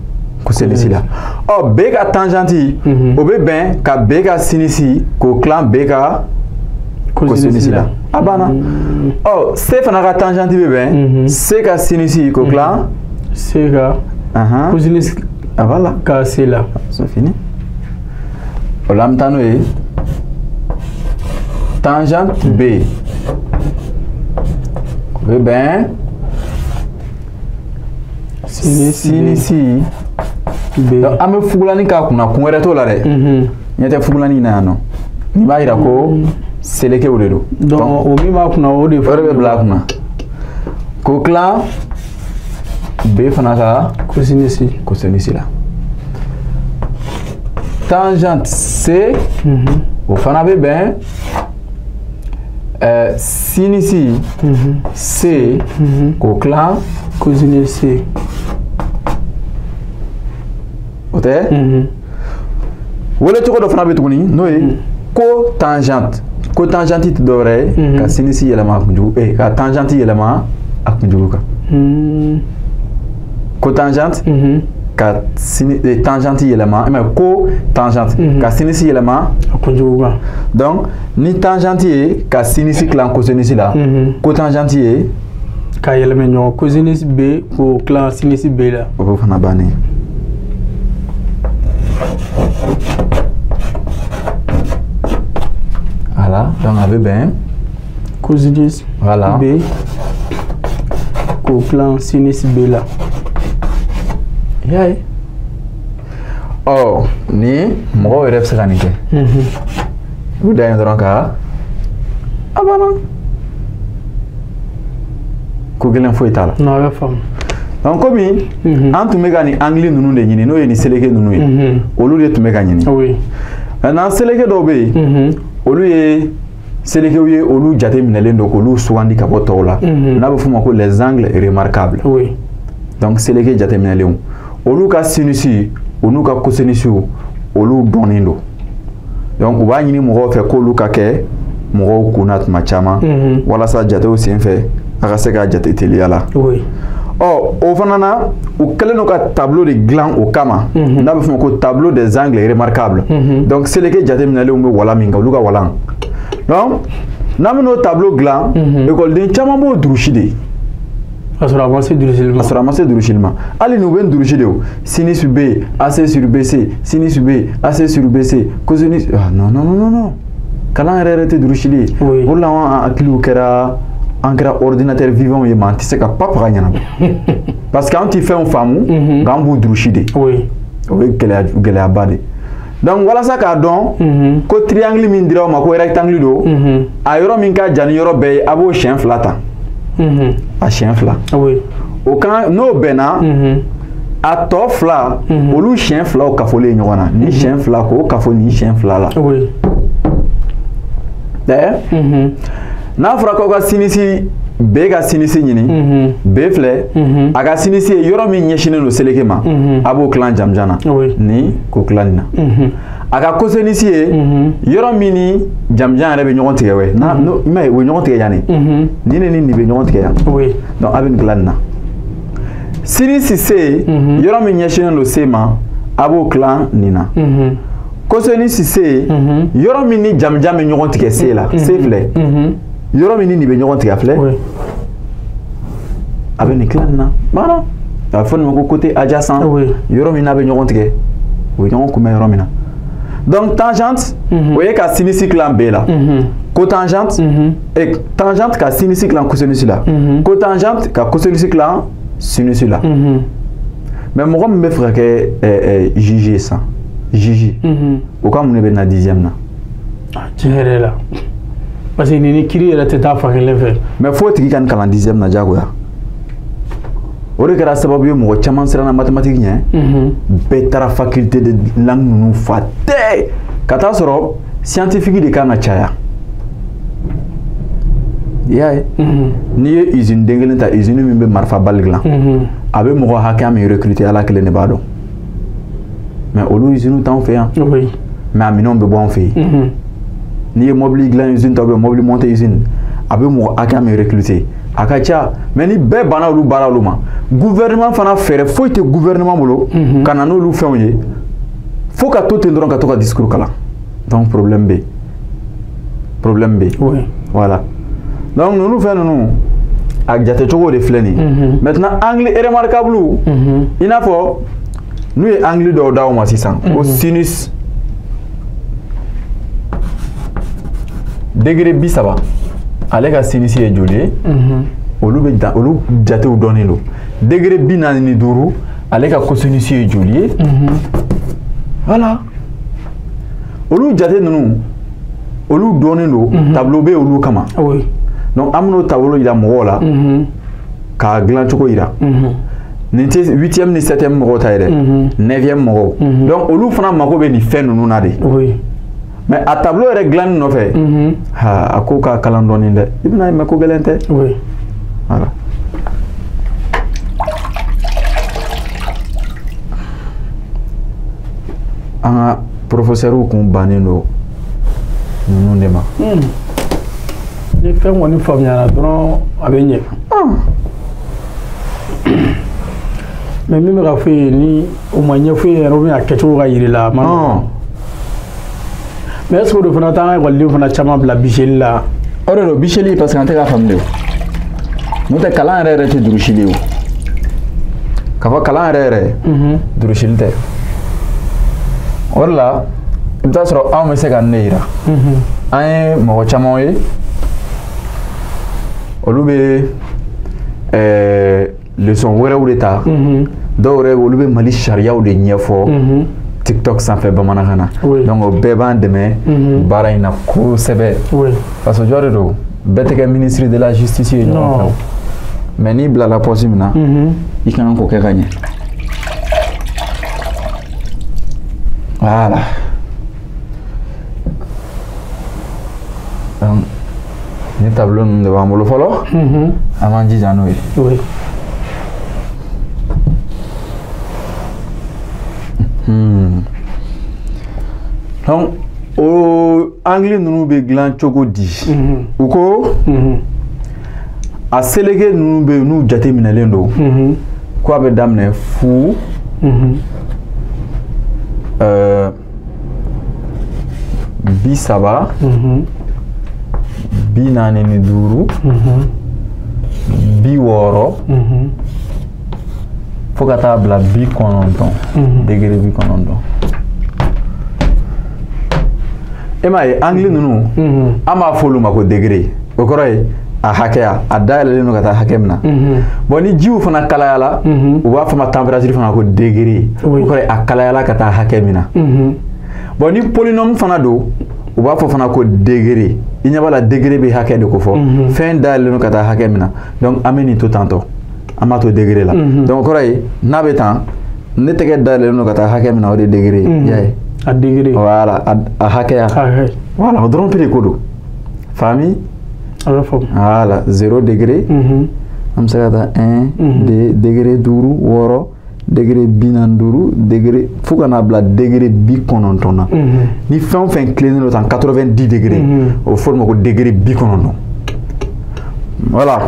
cosinus la. Ɔ B ka tangente, o bɛ bɛn ka B ka sinus k'o tilan B ka cosinus la. A banna. Ɔ C fana ka tangente bɛ bɛn C ka sinus k'o tilan C ka cosinus voilà ka C la. C'est fini. O la an bɛ taa n'o ye. Tangente B o bɛ bɛn sinus B. Donc an bɛ fugulani k'a kunna, kun wɛrɛ t'o la dɛ. Ɲɛ tɛ fugulani in na yan nɔ. Nin b'a yira ko selekew de don. Donc o min b'a kunna, o de bɛ bila a kunna. K'o tilan B fana ka cosinus cosinus la. Tangente C, o fana bɛ bɛn sinus C k'o tilan cosinus C. O tɛ? Wele cogo dɔ fana bɛ tuguni, n'o ye cotangente. Cotangente tɛ dɔwɛrɛ ye ka sinus yɛlɛma a kunjugu, ka tangente yɛlɛma a kunjugu kan. Cotangente ka tangente yɛlɛma, mais cotangente ka sinus yɛlɛma a kunjugu kan. Donc ni tangente ye ka sinus tilan cosinus la, cotangente ye ka yɛlɛma ɲɔgɔn, cosinus B k'o tilan sinus B la. O b'o fana bannen. Voilà, donc a bɛ bɛn cosinus voilà B k'o tilan sinus B la. I y'a ye. Ɔ ni mɔgɔw yɛrɛ bɛ se ka nin kɛ. I bɛ dan yen dɔrɔn ka a banna. Ko gɛlɛn foyi t'a la. Non, a bɛ faamu. Donc komi an tun bɛ ka nin angle ninnu de ɲini, n'o ye nin seleke ninnu ye, olu de tun bɛ ka ɲini. Maintenant seleke dɔw bɛ yen, olu ye selekew ye, olu jate minɛlen don k'olu sugandi ka bɔ tɔw la. N'a bɛ f'o ma ko les angles remarquables. Donc seleke jate minɛlenw, olu ka sinus, olu ka cosinus, olu dɔnnen don. Donc u b'a ɲini mɔgɔw fɛ k'olu ka kɛ mɔgɔw kunna tuma caman, walasa jatew senfɛ a ka se ka jate teliya la. Ɔ o fana na, u kɛlen don ka tableau de dilan o kama, n'a bɛ f'o ma ko tableau des angles remarquables. Donc seleke jateminɛlenw bɛ walan min kan, olu ka walan. Donc n'an bɛn'o tableau dilan, ekɔliden caman b'o durusi de. Ka sɔrɔ a ma se durusili ma. Ka sɔrɔ a ma se durusili ma. Hali ni u bɛ durusi de o. Sinus B, AC sur BC, sinus B, AC sur BC, cosinus. Ah non non non non. Kalan yɛrɛ yɛrɛ tɛ durusili ye. O de la an hakiliw kɛra, an kɛra ordinateur vivant ye, mais an tɛ se ka papa ɲɛnabɔ. Parce que an tɛ fɛnw faamu, nka an b'u durusi de. O ye gɛlɛyaba de. Donc walasa k'a dɔn ko triangle min dira aw ma ko rectangle don, a yɔrɔ min ka jan ni yɔrɔ bɛɛ ye, a b'o siɲɛ 2 ta. A siɲɛ 2. O kan n'o bɛnna, a tɔ 2 olu siɲɛ 2 kafolen ɲɔgɔn na. Ni siɲɛ 2 k'o kafo ni siɲɛ 2 la. N'a fɔra k'aw ka sinisi B ka sinisi ɲini, B filɛ, a ka sinisi ye yɔrɔ min ɲɛsinnen don seleke ma, a b'o tilan jamujan na, ni k'o tilan nin na. A ka kosenisi ye yɔrɔ min ni jamujan yɛrɛ bɛ ɲɔgɔn tigɛ wɛ, n'a i m'a ye u bɛ ɲɔgɔn tigɛ yan de, nin de ni nin bɛ ɲɔgɔn tigɛ yan, donc a bɛ nin tilan nin na. Sinisi C, yɔrɔ min ɲɛsinnen don C ma, a b'o tilan nin na. Kosenisi C, yɔrɔ min ni jamujan bɛ ɲɔgɔn tigɛ C la, C filɛ. Yɔrɔ min ni nin bɛ ɲɔgɔn tigɛ filɛ, a bɛ nin tilan nin na. Voilà, a bɛ fɔ nin ma ko côté adjacent. Yɔrɔ min n'a bɛ ɲɔgɔn tigɛ, u bɛ ɲɔgɔn kunbɛn yɔrɔ min na. Donc tangente, o ye ka sinisi tilan B la. Cotangente, et tangente ka sinisi tilan cosinus la. Cotangente ka cosinus tilan sinus la. Mais mɔgɔ min bɛ fɛ ka kɛ juge ye sisan, juge, o ka mun de bɛ na 10e na? Tiɲɛ yɛrɛ la. Parce que nin ni kiiri yɛrɛ tɛ taa fan kelen fɛ. Mais f'o tigi ka nin kalan 10e na diyagoya. O de kɛra sababu ye mɔgɔ caman siranna mathématique ɲɛ. Bɛɛ taara faculté de langue ninnu fa tɛ. Ka taa sɔrɔ scientifique de kan ka caya. I y'a ye? N'i ye usine den kelen ta, usine min bɛ marifa bali dilan, a bɛ mɔgɔ hakɛya min recruter, Ala kelen de b'a dɔn. Mais olu usine t'anw fɛ yan. Mais a minɛnw bɛ bɔ anw fɛ yen. N'i ye mobili dilan usine ta ou bien mobili monter usine, a bɛ mɔgɔ hakɛya min recruter, a ka ca. Mais ni bɛɛ banna olu baara olu ma, gouvernement fana fɛɛrɛ foyi tɛ gouvernement bolo ka na n'olu fɛnw ye, fo ka to ten dɔrɔn ka to ka discours kalan. Donc problème bɛ yen, problème bɛ yen. Voilà, donc ninnu fɛn ninnu a jatecogo de filɛ nin ye. Maintenant angle remarquable, i n'a fɔ n'u ye angle dɔw d'aw ma sisan ko sinus degré 30, ale ka sinisi ye joli ye? Olu bɛ olu jatew dɔnnen don. Degré 45, ale ka cosinus ye joli ye? Voilà, olu jate ninnu olu dɔnnen don, tableau bɛ olu kama. Donc an bɛn'o tableau yira mɔgɔw la k'a dilan cogo yira. Nin tɛ 8e ni 7e mɔgɔw ta ye dɛ, 9e mɔgɔw. Donc olu fana mako bɛ nin fɛn ninnu na de. Mais a tableau yɛrɛ dilanni nɔfɛ, ha, a ko k'a kalan dɔɔni dɛ, i bɛna ye, mais ko gɛlɛn tɛ. Voilà. An ka professeurs kun bannen don ninnu de ma. Ni fɛn kɔni faamuyara dɔrɔn a bɛ ɲɛ. Mais min bɛ ka fɔ ye ni o ma ɲɛfɔ e yɛrɛ, ou bien a kɛcogo ka yir'i la, a ma nɔgɔn. Mais est-ce que o de fana t'an ka ekɔliden fana caman bila biseli la? O de don biseli, parce que an tɛ k'a faamu de o. N'o tɛ kalan yɛrɛ yɛrɛ tɛ durusili ye o. K'a fɔ kalan yɛrɛ yɛrɛ, durusili tɛ. O de la i bɛ taa sɔrɔ anw bɛ se ka nin de yira. An ye mɔgɔ caman ye, olu bɛ leçon wɛrɛw de ta. Dɔw yɛrɛ olu bɛ Mali sariyaw de ɲɛfɔ TikTok sanfɛ bamanankan na. Donc o bɛɛ b'an dɛmɛ baara in na kosɛbɛ. Parce que jɔ de don, bɛɛ tɛ kɛ ministre de la justice ye ɲɔgɔn fɛ. Mais n'i bilala poste min na, i kan k'o kɛ ka ɲɛ. Voilà. Donc ni tableau ninnu de b'an bolo fɔlɔ, an b'an jija n'o ye. Donc o angle ninnu bɛ dilan cogo di? U ko a seleke ninnu bɛ yen n'u jateminɛlen don, ko a bɛ daminɛ fu, 30, 45, 60, fo ka taa bila 90, degré 90. E m'a ye angle ninnu, an b'a fɔ olu ma ko degré. O kɔrɔ ye a hakɛya, a dayɛlɛlen don ka taa hakɛ min na. Bon, ni jiw fana kalayala, u b'a fɔ ma température fana ko degré. O kɔrɔ ye a kalayala ka taa hakɛ min na. Bon, ni polynôme fana don, u b'a fɔ fana ko degré. I ɲɛ b'a la, degré bɛ hakɛ de ko fɔ. Fɛn dayɛlɛlen don ka taa hakɛ min na. Donc an bɛ nin to tantɔ, an b'a to degré la. Donc o kɔrɔ ye n'a bɛ tan, ne tɛgɛ dayɛlɛlen don ka taa hakɛ min na, o de ye degré ye. I y'a ye? A degré. Voilà, a hakɛya. Voilà, o dɔrɔn pe de ko don. Faami? A bɛ faamu. Voilà, 0 degré. An bɛ se ka taa 1, 2, degré 5, 6, degré 45, degré fo ka n'a bila degré 90 na. Ni fɛn o fɛn tilennen don tan 90 degré, o bɛ fɔ o ma ko degré 90. Voilà.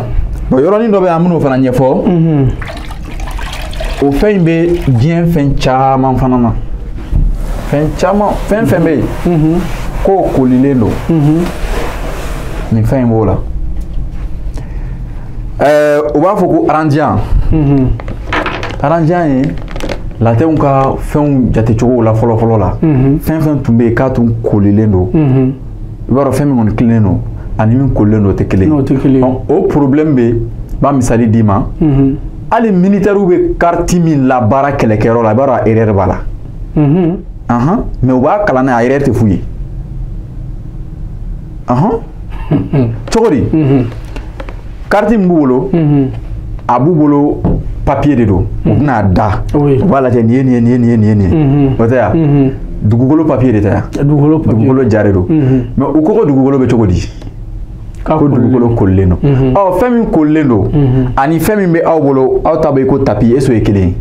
Bon, yɔrɔnin dɔ bɛ yen, an bɛn'o fana ɲɛfɔ. O fɛn in bɛ diɲɛ fɛn caman fana na. Fɛn caman, fɛn fɛn bɛ yen k'o kolilen don, nin fɛn in b'o la. U b'a fɔ ko arandiyan. Arandiyan ye latɛnw ka fɛnw jatecogo la fɔlɔ-fɔlɔ la. Fɛn fɛn tun bɛ yen k'a tun kolilen don, i b'a dɔn fɛn min kɔni tilennen don ani min kolilen don o tɛ kelen ye. O tɛ kelen ye. O problème bɛ yen, n b'a misali d'i ma. Hali militaires bɛ carte min labaara kɛlɛkɛyɔrɔ la, i b'a dɔn a erreur b'a la. Mais u b'a kalan n'a ye, a erreur tɛ f'u ye. Cogo di? Carte min b'u bolo, a b'u bolo papier de don. U bɛna da. U b'a lajɛ nin ye nin ye nin ye nin ye nin ye nin ye. O tɛ yan? Dugukolo papier de tɛ yan? Dugukolo papier. Dugukolo ja de don. Mais u ko dugukolo bɛ cogo di? Ko dugukolo kolilen don. Ɔ, fɛn min kolilen don ani fɛn min bɛ aw bolo, aw ta bɛ ko tapis, est-ce que o ye kelen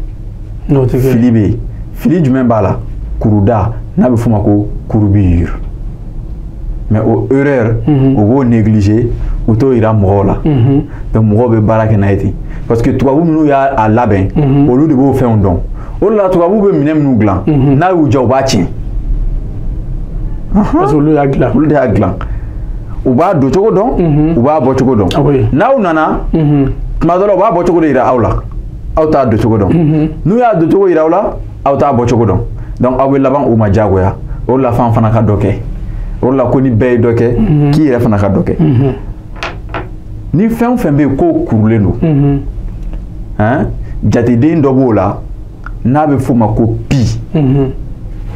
ye? Fili bɛ yen. Fili jumɛn b'a la? Kuruda, n'a bɛ f'o ma ko courbure. Mais o erreur, u b'o négliger, u t'o yira mɔgɔw la. Donc mɔgɔw bɛ baara kɛ n'a ye ten. Parce que tubabu minnu y'a labɛn, olu de b'o fɛnw dɔn. O de la tubabu bɛ minɛn minnu dilan, n'a y'u diya u b'a tiɲɛ. Parce que olu y'a dilan. Olu de y'a dilan. U b'a don cogo dɔn, u b'a bɔ cogo dɔn. N'aw nana, tuma dɔ la u b'a bɔ cogo de yira aw la, aw t'a don cogo dɔn. N'u y'a don cogo yira aw la, aw t'a bɔ cogo dɔn. Donc aw bɛ laban u ma diyagoya. O de la f'an fana ka dɔ kɛ. O de la ko ni bɛɛ ye dɔ kɛ, k'i yɛrɛ fana ka dɔ kɛ. Ni fɛn o fɛn bɛ yen k'o kurulen don, jateden dɔ b'o la n'a bɛ f'o ma ko pi.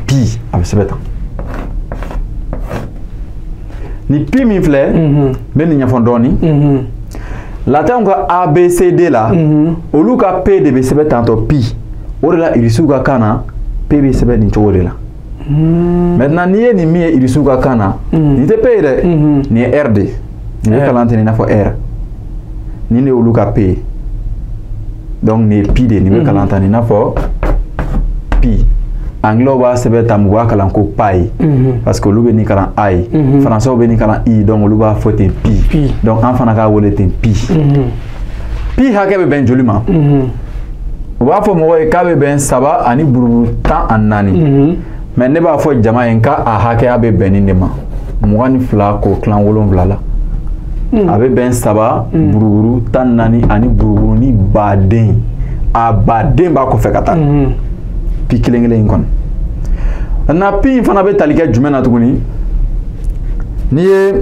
Pi, a bɛ sɛbɛn tan. Ni pi min filɛ, n bɛ nin ɲɛfɔ dɔɔnin. Latɛnw ka ABCD la, olu ka P de bɛ sɛbɛn tantɔ pi. O de la irisiw ka kan na, P bɛ sɛbɛn nin cogo de la. Maintenant n'i ye nin min ye irisiw ka kan na, nin tɛ P ye dɛ, nin ye R de ye. Nin bɛ kalan ten i n'a fɔ R. Nin de y'olu ka P ye. Donc nin ye pi de ye, nin bɛ kalan tan i n'a fɔ pi. Anglais b'a sɛbɛn tan, u b'a kalan ko pi. Parce que olu bɛ nin kalan A ye. Français bɛ nin kalan I, donc olu b'a fɔ ten pi. Donc an fana k'a wele ten pi. Pi hakɛ bɛ bɛn joli ma? U b'a fɔ mɔgɔ ye k'a bɛ bɛn 3 ani buruburu 14. Mais ne b'a fɔ jama ye k'a hakɛya bɛ bɛn nin de ma. 22 k'o tilan 7 la. A bɛ bɛn 3 buruburu 14 ani buruburu ni baden. A baden b'a kɔfɛ ka taa. Pi kelen kelen in kɔnɔ. Na pi in fana bɛ tali kɛ jumɛn na tuguni? N'i ye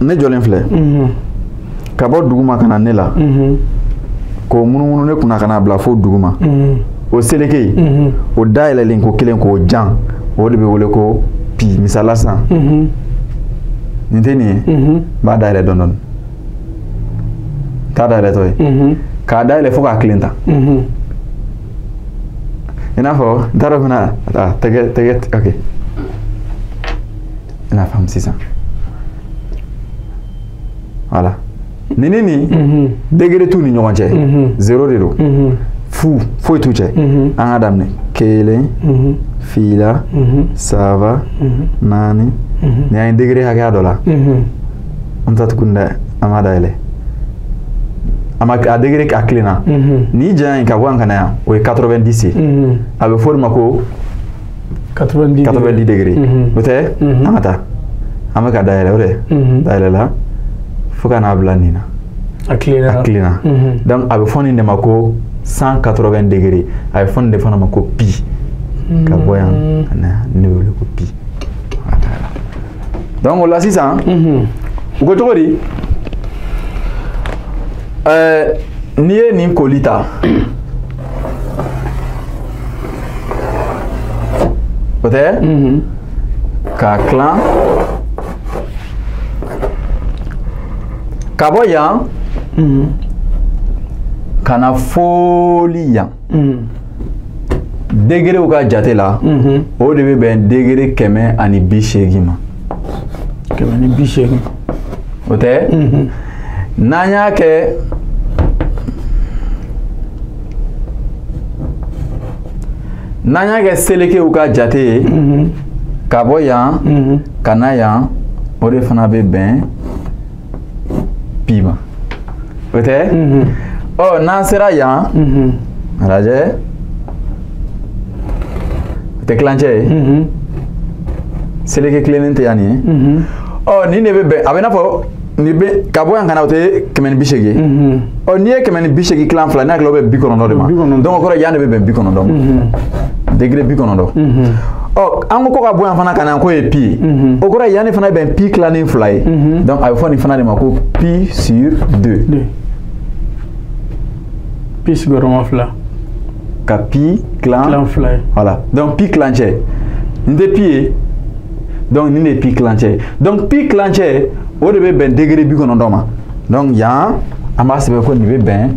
ne jɔlen filɛ, ka bɔ duguma ka na ne la, k'o munumunu ne kunna ka n'a bila fo duguma, o seleke o dayɛlɛlen ko kelen k'o jan, o de bɛ wele ko pi. Misala sisan, nin tɛ nin ye, n b'a dayɛlɛ dɔɔnin dɔɔnin, t'a dayɛlɛtɔ ye, k'a dayɛlɛ fo k'a kelen ta. I n'a fɔ n t'a dɔn fana, tɛgɛ tɛgɛ, ok, i n'a faamu sisan. Voilà. Nin ni nin degré t'u ni ɲɔgɔn cɛ, 0 de don, fu foyi t'u cɛ. An ka daminɛ 1, 2, 3, 4. Nin y'an ye degré hakɛya dɔ la. An bɛ taa tuguni dɛ, an b'a dayɛlɛ. A ma a degré a kilenna. Ni janya in ka bɔ yan ka na yan, o ye 90 ye. A bɛ fɔ o de ma ko 90 degré. O tɛ? An ka taa. An bɛ ka dayɛlɛ o de. Dayɛlɛ la fo ka n'a bila nin na. A kilenna. A kilenna. Donc a bɛ fɔ nin de ma ko 180 degré. A bɛ fɔ nin de fana ma ko pi. Ka bɔ yan ka na yan, nin de bɛ wele ko pi. Donc o la sisan, u ko cogo di? N'i ye nin koli ta, o O tɛ? K'a tilan ka bɔ yan ka na foli yan. Degerew ka jate la, o de bɛ bɛn degere 180 ma. 180. O tɛ? N'an y'a kɛ selekew ka jate ye, ka bɔ yan ka na yan, o de fana bɛ bɛn pi ma. O tɛ? Ɔ, n'an sera yan, a lajɛ, o tɛ tilancɛ ye. Seleke tilennen tɛ yan nin ye. Ɔ, nin de bɛ bɛn, a bɛ n'a fɔ nin bɛ ka bɔ yan ka na, o tɛ 180 ye. Ɔ, n'i ye 180 tilan fila, n'a hakili o bɛ 90 de ma. Donc o kɔrɔ yan de bɛ bɛn 90 ma. Degré 90. Ɔ, an ko ka bɔ yan fana ka na k'o ye pi ye. O kɔrɔ yan de fana bɛ bɛn pi tilannen fila ye. Donc a bɛ fɔ nin fana de ma ko pi sur 2. Pi sigiyɔrɔma fila. Ka pi tilan fila ye. Voilà. Donc pi tilancɛ. Nin tɛ pi ye. Donc nin de ye pi tilancɛ ye. Donc pi tilancɛ, o de bɛ bɛn degré 90 ma. Donc yan an b'a sɛbɛn ko nin bɛ bɛn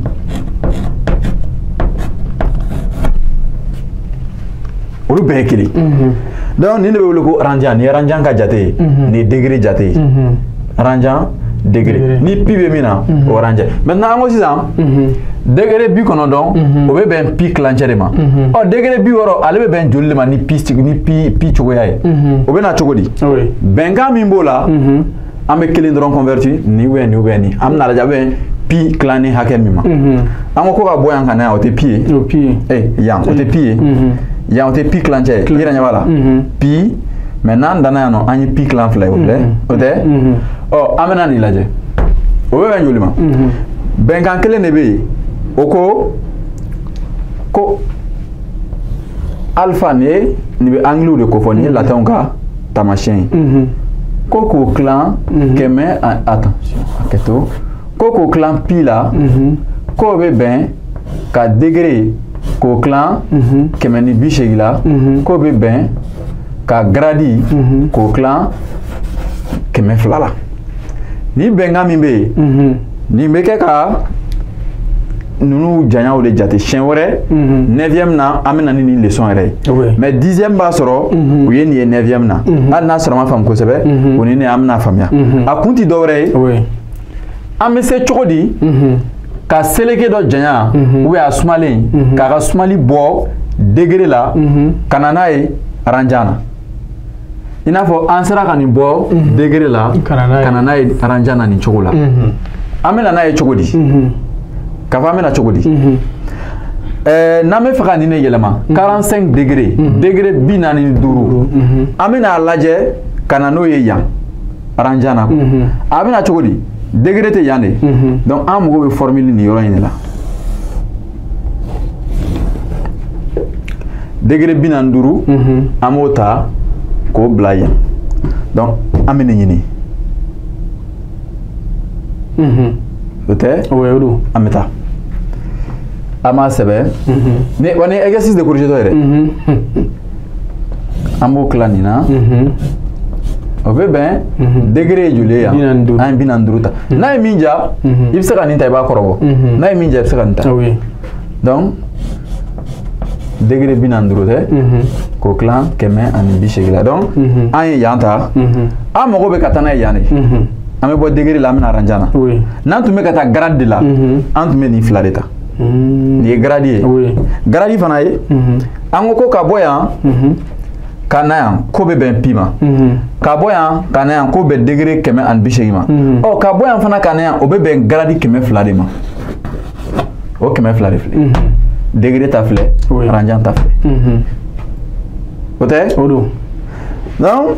olu bɛɛ ye kelen. Donc nin de bɛ wele ko radian. Nin ye radian ka jate ye. Nin ye degré jate ye. Radian degré. Ni pi bɛ min na, o radian. Maintenant an ko sisan degré 90, o bɛ bɛn pi tilancɛ de ma. Ɔ, degré 60, ale bɛ bɛn joli de ma ni pi cogoya ye? O bɛ na cogo di? Bɛnkan min b'o la, an bɛ kelen dɔrɔn converti, nin ou bien nin ou bien nin. An bɛna lajɛ a bɛ bɛn pi tilannen hakɛ min ma. An ko ka bɔ yan ka na yan, o tɛ pi ye. O pi ye. Yan o tɛ pi ye. Yan o tɛ pi tilancɛ ye. I yɛrɛ ɲɛ b'a la. Pi, mais n'an danna yan nɔ, an ye pi tilan fila ye, o filɛ. O tɛ? Ɔ, an bɛna nin lajɛ. O bɛ bɛn joli ma? Bɛnkan kelen de bɛ yen. O ko alpha, nin ye nin bɛ angle de kofɔ, nin ye latinw ka taamasiyɛn ye. Ko k'o tilan 100, attention, hakɛto, ko k'o tilan pi la, k'o bɛ bɛn ka degré k'o tilan 180 la, k'o bɛ bɛn ka gradi k'o tilan 200 la. Nin bɛnkan min bɛ yen, nin bɛ kɛ ka ninnu janyaw de jate. Siɲɛ wɛrɛ 9e na, an bɛ na ni nin leçon yɛrɛ ye. Mais 10e b'a sɔrɔ u ye nin ye 9e na. Hali n'a sɔrɔ a ma faamu kosɛbɛ, o ni ne an bɛna faamuya. A kun ti dɔwɛrɛ ye. An bɛ se cogo di ka seleke dɔ janya ou bien a sumalen, k'a ka sumali bɔ degré la ka na n'a ye radian na? I n'a fɔ an sera ka nin bɔ degré la ka na n'a ye radian na nin cogo la. An bɛ na n'a ye cogo di? K'a fɔ an bɛna cogo di? N'an bɛ fɛ ka nin de yɛlɛma 45 degré, degré 45, an bɛna a lajɛ ka na n'o ye yan radian na. A bɛna cogo di? Degré tɛ yan de. Donc an mago bɛ formule nin yɔrɔ in de la. Degré 45, an b'o ta k'o bila yan. Donc an bɛ nin ɲini. O tɛ? O don. An bɛ taa. An b'a sɛbɛn. Ni wa ni exercice de corrigé tɔ yɛrɛ. An b'o tila nin na. O bɛ bɛn degré ye joli ye yan? An ye 45 ta. N'a ye min ja, i bɛ se ka nin ta, i b'a kɔrɔbɔ. N'a ye min ja, i bɛ se ka nin ta. Donc degré 45 tɛ, k'o tilan 180 la. Donc an ye yan ta. An mago bɛ ka taa n'a ye yan de. An bɛ bɔ degré la, an bɛ na radian na. N'an tun bɛ ka taa grade de la, an tun bɛ nin fila de ta. Nin ye grade ye. Grade fana ye, an ko ka bɔ yan ka na yan, k'o bɛ bɛn pi ma. Ka bɔ yan ka na yan, k'o bɛ degré 180 ma. Ɔ, ka bɔ yan fana ka na yan, o bɛ bɛn grade 200 de ma. O 200 de filɛ. Degré ta filɛ, radian ta filɛ. O tɛ? O don. Donc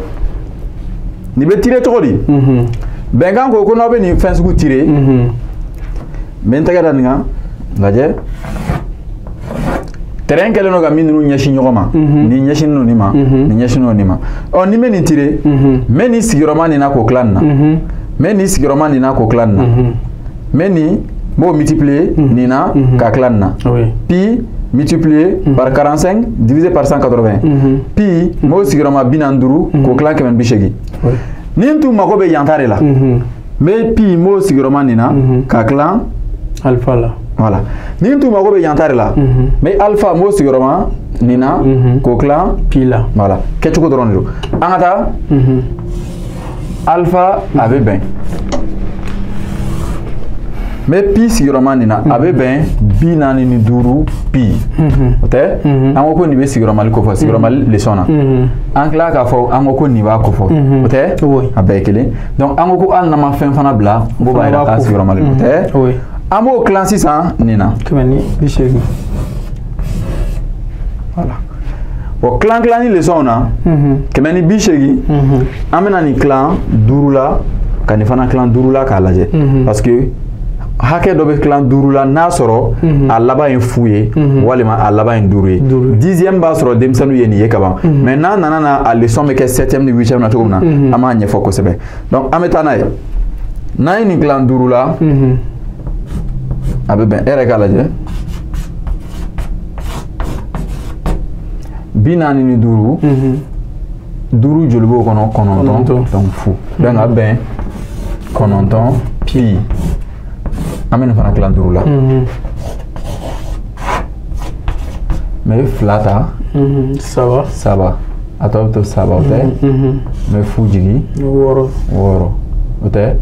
nin bɛ tirer cogo di? Bɛnkan ko n'aw bɛ nin fɛn sugu tirer, n bɛ n tɛgɛ da nin kan, lajɛ. Terrain kɛlen don ka min ninnu ɲɛsin ɲɔgɔn ma, nin ɲɛsinnen don nin ma, nin ɲɛsinnen don nin ma. Ɔ, ni n bɛ nin tirer, n bɛ nin sigiyɔrɔma nin na k'o tila nin na. N bɛ nin sigiyɔrɔma nin na k'o tila nin na. N bɛ nin, n b'o multiplier nin na k'a tila nin na. Pi Multiplié par 45 divisé par 180. Pi n b'o sigiyɔrɔma 45 k'o tilan 180. Ni n tun mako bɛ yan ta de la, n bɛ pi n b'o sigiyɔrɔma nin na ka tilan alpha la. Voilà. Ni n tun mako bɛ yan ta de la, n bɛ alpha n b'o sigiyɔrɔma nin na k'o tilan pi la. Voilà. Kɛcogo dɔrɔn de don. An ka taa alpha a bɛ bɛn. N bɛ pi sigiyɔrɔma nin na, a bɛ bɛn 45 pi. O tɛ? An ko ko nin bɛ sigiyɔrɔmali kofɔ, sigiyɔrɔmali leçon na. An tila k'a fɔ an ko ko nin b'a kofɔ. O tɛ? A bɛɛ ye kelen. Donc an ko ko hali n'an ma fɛn fana bila, n ko b'a jira k'a sigiyɔrɔmali o tɛ? An b'o tilan sisan nin na. 180. Voilà. Bon, tilan tilanni leçon na, 180, an bɛna nin tilan 5 la, ka nin fana tilan 5 la k'a lajɛ. Parce que hakɛ dɔ bɛ tilan 5 la n'a sɔrɔ a laban ye fu ye walima a laban ye 5 ye. Dixième b'a sɔrɔ denmisɛnninw ye nin ye kaban. Mais n'a nana na a leçon bɛ kɛ 7e ni 8e na cogo min na, an b'a ɲɛfɔ kosɛbɛ. Donc an bɛ taa n'a ye. N'an ye nin tilan 5 la, a bɛ bɛn, e yɛrɛ k'a lajɛ. 45, 5 joli b'o kɔnɔ? 9, donc fu. Donc a bɛ bɛn 9 pi. An bɛ nin fana tilan 5 la. N bɛ 2 ta. 3. 3. A tɔ bɛ to 3, o tɛ? N bɛ fu jigin. 6. 6. O tɛ?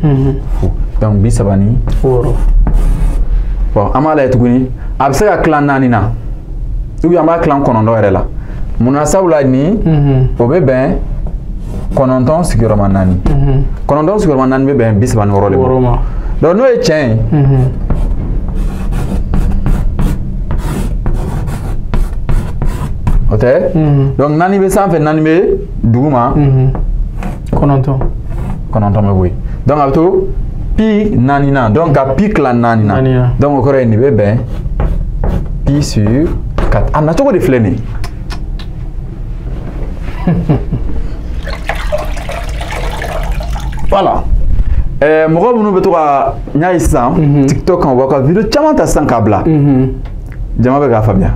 Fu. Donc 36. Bon, an b'a lajɛ tuguni. A bɛ se ka tilan 4 na. Ou bien an b'a tilan 9 yɛrɛ la. Munna? Sabula nin o bɛ bɛn 9 sigiyɔrɔma 4. 9 sigiyɔrɔma 4 bɛ bɛn 36 de ma. Donc n'o ye tiɲɛ ye, o tɛ? Donc 4 bɛ sanfɛ, 4 bɛ duguma. 9. 9 bɛ bɔ yen. Donc a bɛ to pi 4 na. Donc ka pi tilan 4 na. Donc o kɔrɔ ye nin bɛ bɛn pi sur 4. A nacogo de filɛ nin ye. Voilà. Mɔgɔ minnu bɛ to ka n y'a ye sisan TikTok kan, u b'a ka vidéo caman ta sisan k'a bila, jama bɛ k'a faamuya.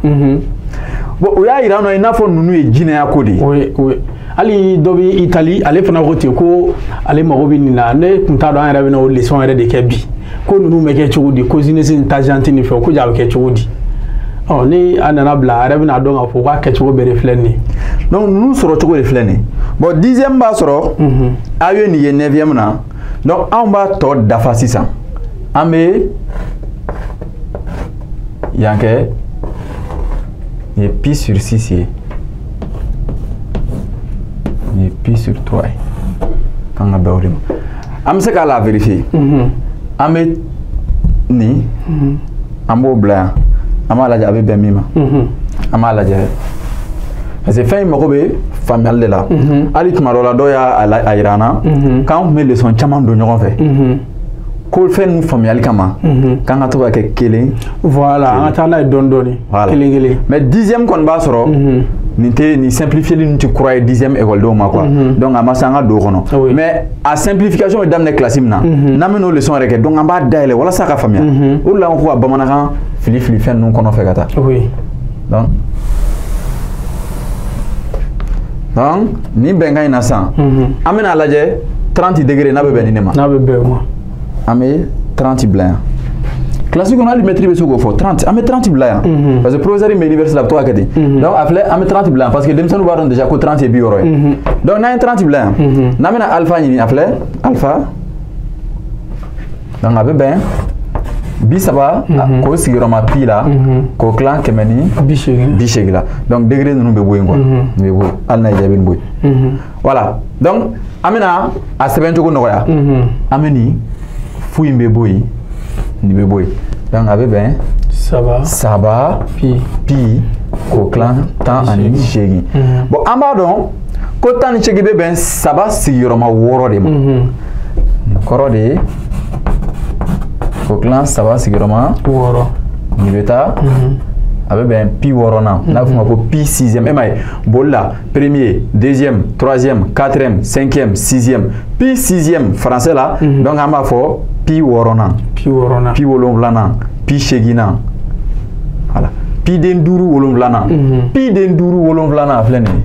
Bon, o y'a yira an na i n'a fɔ ninnu ye jinɛya ko de ye. Oui, oui. Hali dɔ bɛ Itali, ale fana ko ten ko ale mago bɛ nin na. Ne tun t'a dɔn an yɛrɛ bɛna o leçon yɛrɛ de kɛ bi. Ko ninnu bɛ kɛ cogo di? Cosinus ni tangente ni fɛnw ko ja a bɛ kɛ cogo di? Ɔ ni a nana bila a yɛrɛ bɛna dɔn k'a fɔ k'a kɛcogo bɛɛ de filɛ nin ye. Donc ninnu sɔrɔ cogo de filɛ nin ye. Bon, 10e b'a sɔrɔ aw ye nin ye 9e na. Donc anw b'a tɔ dafa sisan. An bɛ yan kɛ nin ye pi sur 6 ye, nin ye pi sur 3 ye. Kan ka bɛn o de ma. An bɛ se k'a la vérifier. An bɛ nin, an b'o bila yan. An b'a lajɛ a bɛ bɛn min ma. An b'a lajɛ. Parce que fɛn in mago bɛ faamuyali de la. Hali tuma dɔ la dɔw y'a yira an na k'an tun bɛ leçon caman don ɲɔgɔn fɛ. Ko fɛn ninnu faamuyali kama, k'an ka to ka kɛ kelen. Voilà, an ka taa n'a ye dɔɔni dɔɔni. Kelen kelen. Mais 10e kɔni b'a sɔrɔ nin tɛ nin simplifier ninnu tɛ kura ye 10e ekɔlidenw ma quoi. Donc a ma se an ka don o kɔnɔ. Mais a simplification bɛ daminɛ classe min na, n'an bɛ n'o leçon yɛrɛ kɛ, donc an b'a dayɛlɛ walasa a ka faamuya. O de la an ko ka bamanankan fili fili fɛn ninnu kɔnɔ fɛ ka taa. Oui. Donc nin bɛnkan in na sisan, an bɛna lajɛ 30 degrés n'a bɛ bɛn nin de ma. N'a bɛ bɛn o ma. An bɛ 30 bila yan. Classe kɔnɔ hali mɛtiri bɛ se k'o fɔ 30, an bɛ 30 bila yan. Parce que professeur in bɛ université la a bɛ to ka kɛ ten. Donc a filɛ an bɛ 30 bila yan parce que denmisɛnninw b'a dɔn déjà ko 30 ye 60 ye. Donc n'an ye 30 bila yan, n'an bɛna alpha ɲini, a filɛ alpha. Donc a bɛ bɛn 30 k'o sigiyɔrɔma pi la, k'o tilan 180 la. Donc degré ninnu bɛ bɔ yen quoi. Nin bɛ bɔ yen, hali n'a y'i diya i bɛ nin bɔ yen. Voilà. Donc an bɛna a sɛbɛn cogo nɔgɔya. An bɛ nin fu in bɛ bɔ yen, nin bɛ bɔ yen. Donc a bɛ bɛn 3 pi k'o tilan 18. Bon, an b'a dɔn ko 18 bɛ bɛn 3 sigiyɔrɔma 6 de ma. Kɔrɔ de ye k'o tilan 3 sigiyɔrɔma 6. Nin bɛ taa a bɛ bɛn pi 6nan, n'a bɛ f'o ma ko pi 6e. E m'a ye boli la, premier, deuxième, troisième, quatrième, cinquième, sixième, pi 6e français la. Donc an b'a fɔ pi 6nan, pi 6nan, pi 7nan, pi 8nan. Voilà. Pi den 5 wolonfilanan. Pi den 5 wolonfilanan a filɛ nin ye.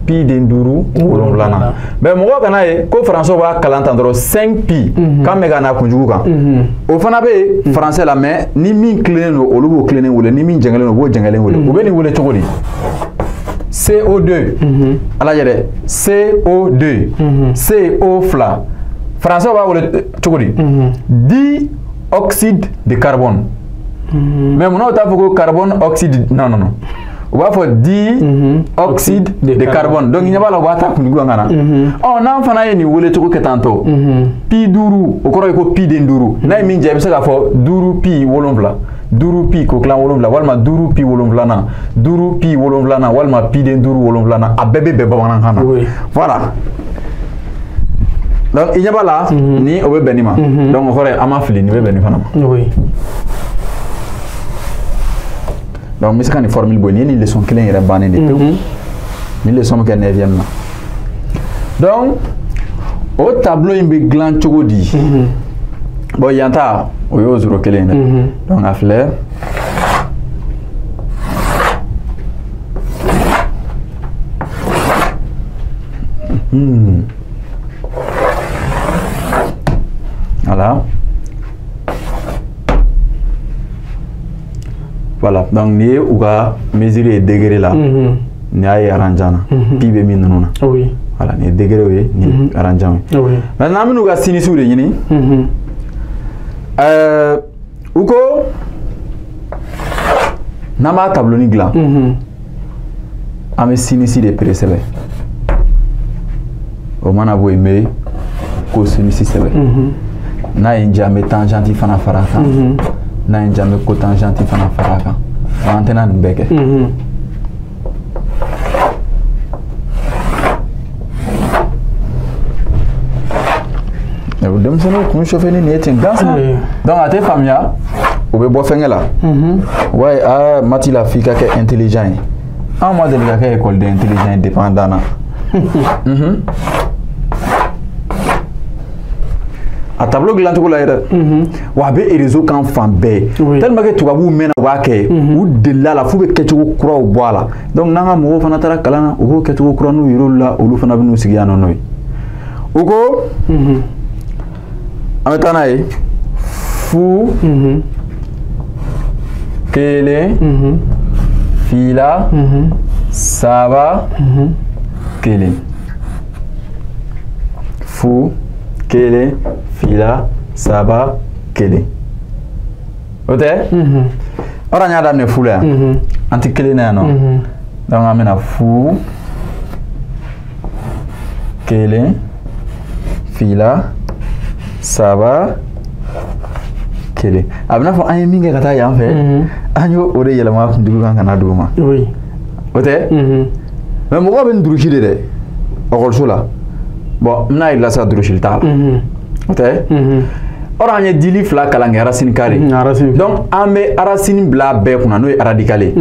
Pi den 5 wolonfilanan. Mais mɔgɔw kana ye ko français b'a kalan tan dɔrɔn 5 pi k'an bɛ ka na kunjugu kan. O fana bɛ yen français la, mais ni min tilennen don olu b'o tilennen wele, ni min jɛngɛlen don u b'o jɛngɛlen wele. U bɛ nin wele cogo di? CO2. Ala yɛrɛ CO2. CO fila. Français b'a wele cogo di? Dioxyde de carbone. Mais munna u t'a fɔ ko carbone oxyde? Non non non. U b'a fɔ dioxyde de carbone. Donc ɲɛ b'a la u b'a ta kunjugu kan ka na. Ɔ n'an fana ye nin wele cogo kɛ tan tɔ. Pi 5 o kɔrɔ ye ko pi den 5. N'a ye min jɛ i bɛ se k'a fɔ 5 pi 7. 5 pi k'o tilan 7 walima 5 pi 7 5 pi 7 walima pi den 5 7 a bɛɛ bɛ bɛn bamanankan na. Voilà. Donc i ɲɛ b'a la ni o bɛ bɛn nin ma. Donc o kɔrɔ ye an ma fili, nin bɛ bɛn nin fana ma. Donc n bɛ se ka nin formule bɔ yen, nin ye nin leçon kelen yɛrɛ bannen de pewu. Nin leçon bɛ kɛ 9e na. Donc o tableau in bɛ dilan cogo di? Bon yan ta o y'o 0 kelen ye dɛ. Donc a filɛ. Voilà. Voilà, donc nin ye u ka mesure ye degré la. Nin y'a ye aranjan na. Pi bɛ min ninnu na. Voilà, nin ye degré ye, nin ye aranjan ye. Maintenant an bɛ n'u ka sinisiw de ɲini. U ko n'an b'a tableau ni dilan, an bɛ sinisi de pere sɛbɛn. O mana bɔ yen n bɛ cosinus sɛbɛn. N'a ye n diya n bɛ tangente fana fara a kan. N'a ye n diya n bɛ cotangente fana fara a kan. An tɛna nin bɛɛ kɛ. Denmisɛnninw kun chauffé ni nin ye ten gansan. Donc a tɛ faamuya, u bɛ bɔ fɛnkɛ la. Ouais, aa mati la f'i ka kɛ intelligent ye. Anw ma deli ka kɛ école intelligent ye depuis an danna. A tableau dilancogo la yɛrɛ. Wa a bɛ réseau kan fan bɛɛ. Tellement que tubabuw mɛnna u b'a kɛ, u delila la f'u bɛ kɛcogo kuraw bɔ a la. Donc n'an ka mɔgɔw fana taara kalan na, u b'o kɛcogo kura n'u yir'olu la, olu fana bɛ n'u sigi yan nɔ n'o ye. U ko an bɛ taa n'a ye fu 1 2 3 1 fu 1 2 3 1. O tɛ? Ɔrɔ an y'a daminɛ fu la yan. An tɛ kelen na yan nɔ. Donc an bɛna fu 1 2 3 1. A bɛ n'a fɔ an ye min kɛ ka taa yan fɛ, an y'o o de yɛlɛma kunjugu kan ka na dugu ma. O tɛ? Mais mɔgɔw bɛ nin durusi de dɛ ekɔliso la. Bon n bɛna yir'i la sisan durusili t'a la. O tɛ? Or an ye dili 2 kalan kɛ racine carrée. Donc an bɛ racine bila bɛɛ kunna n'o ye radical ye.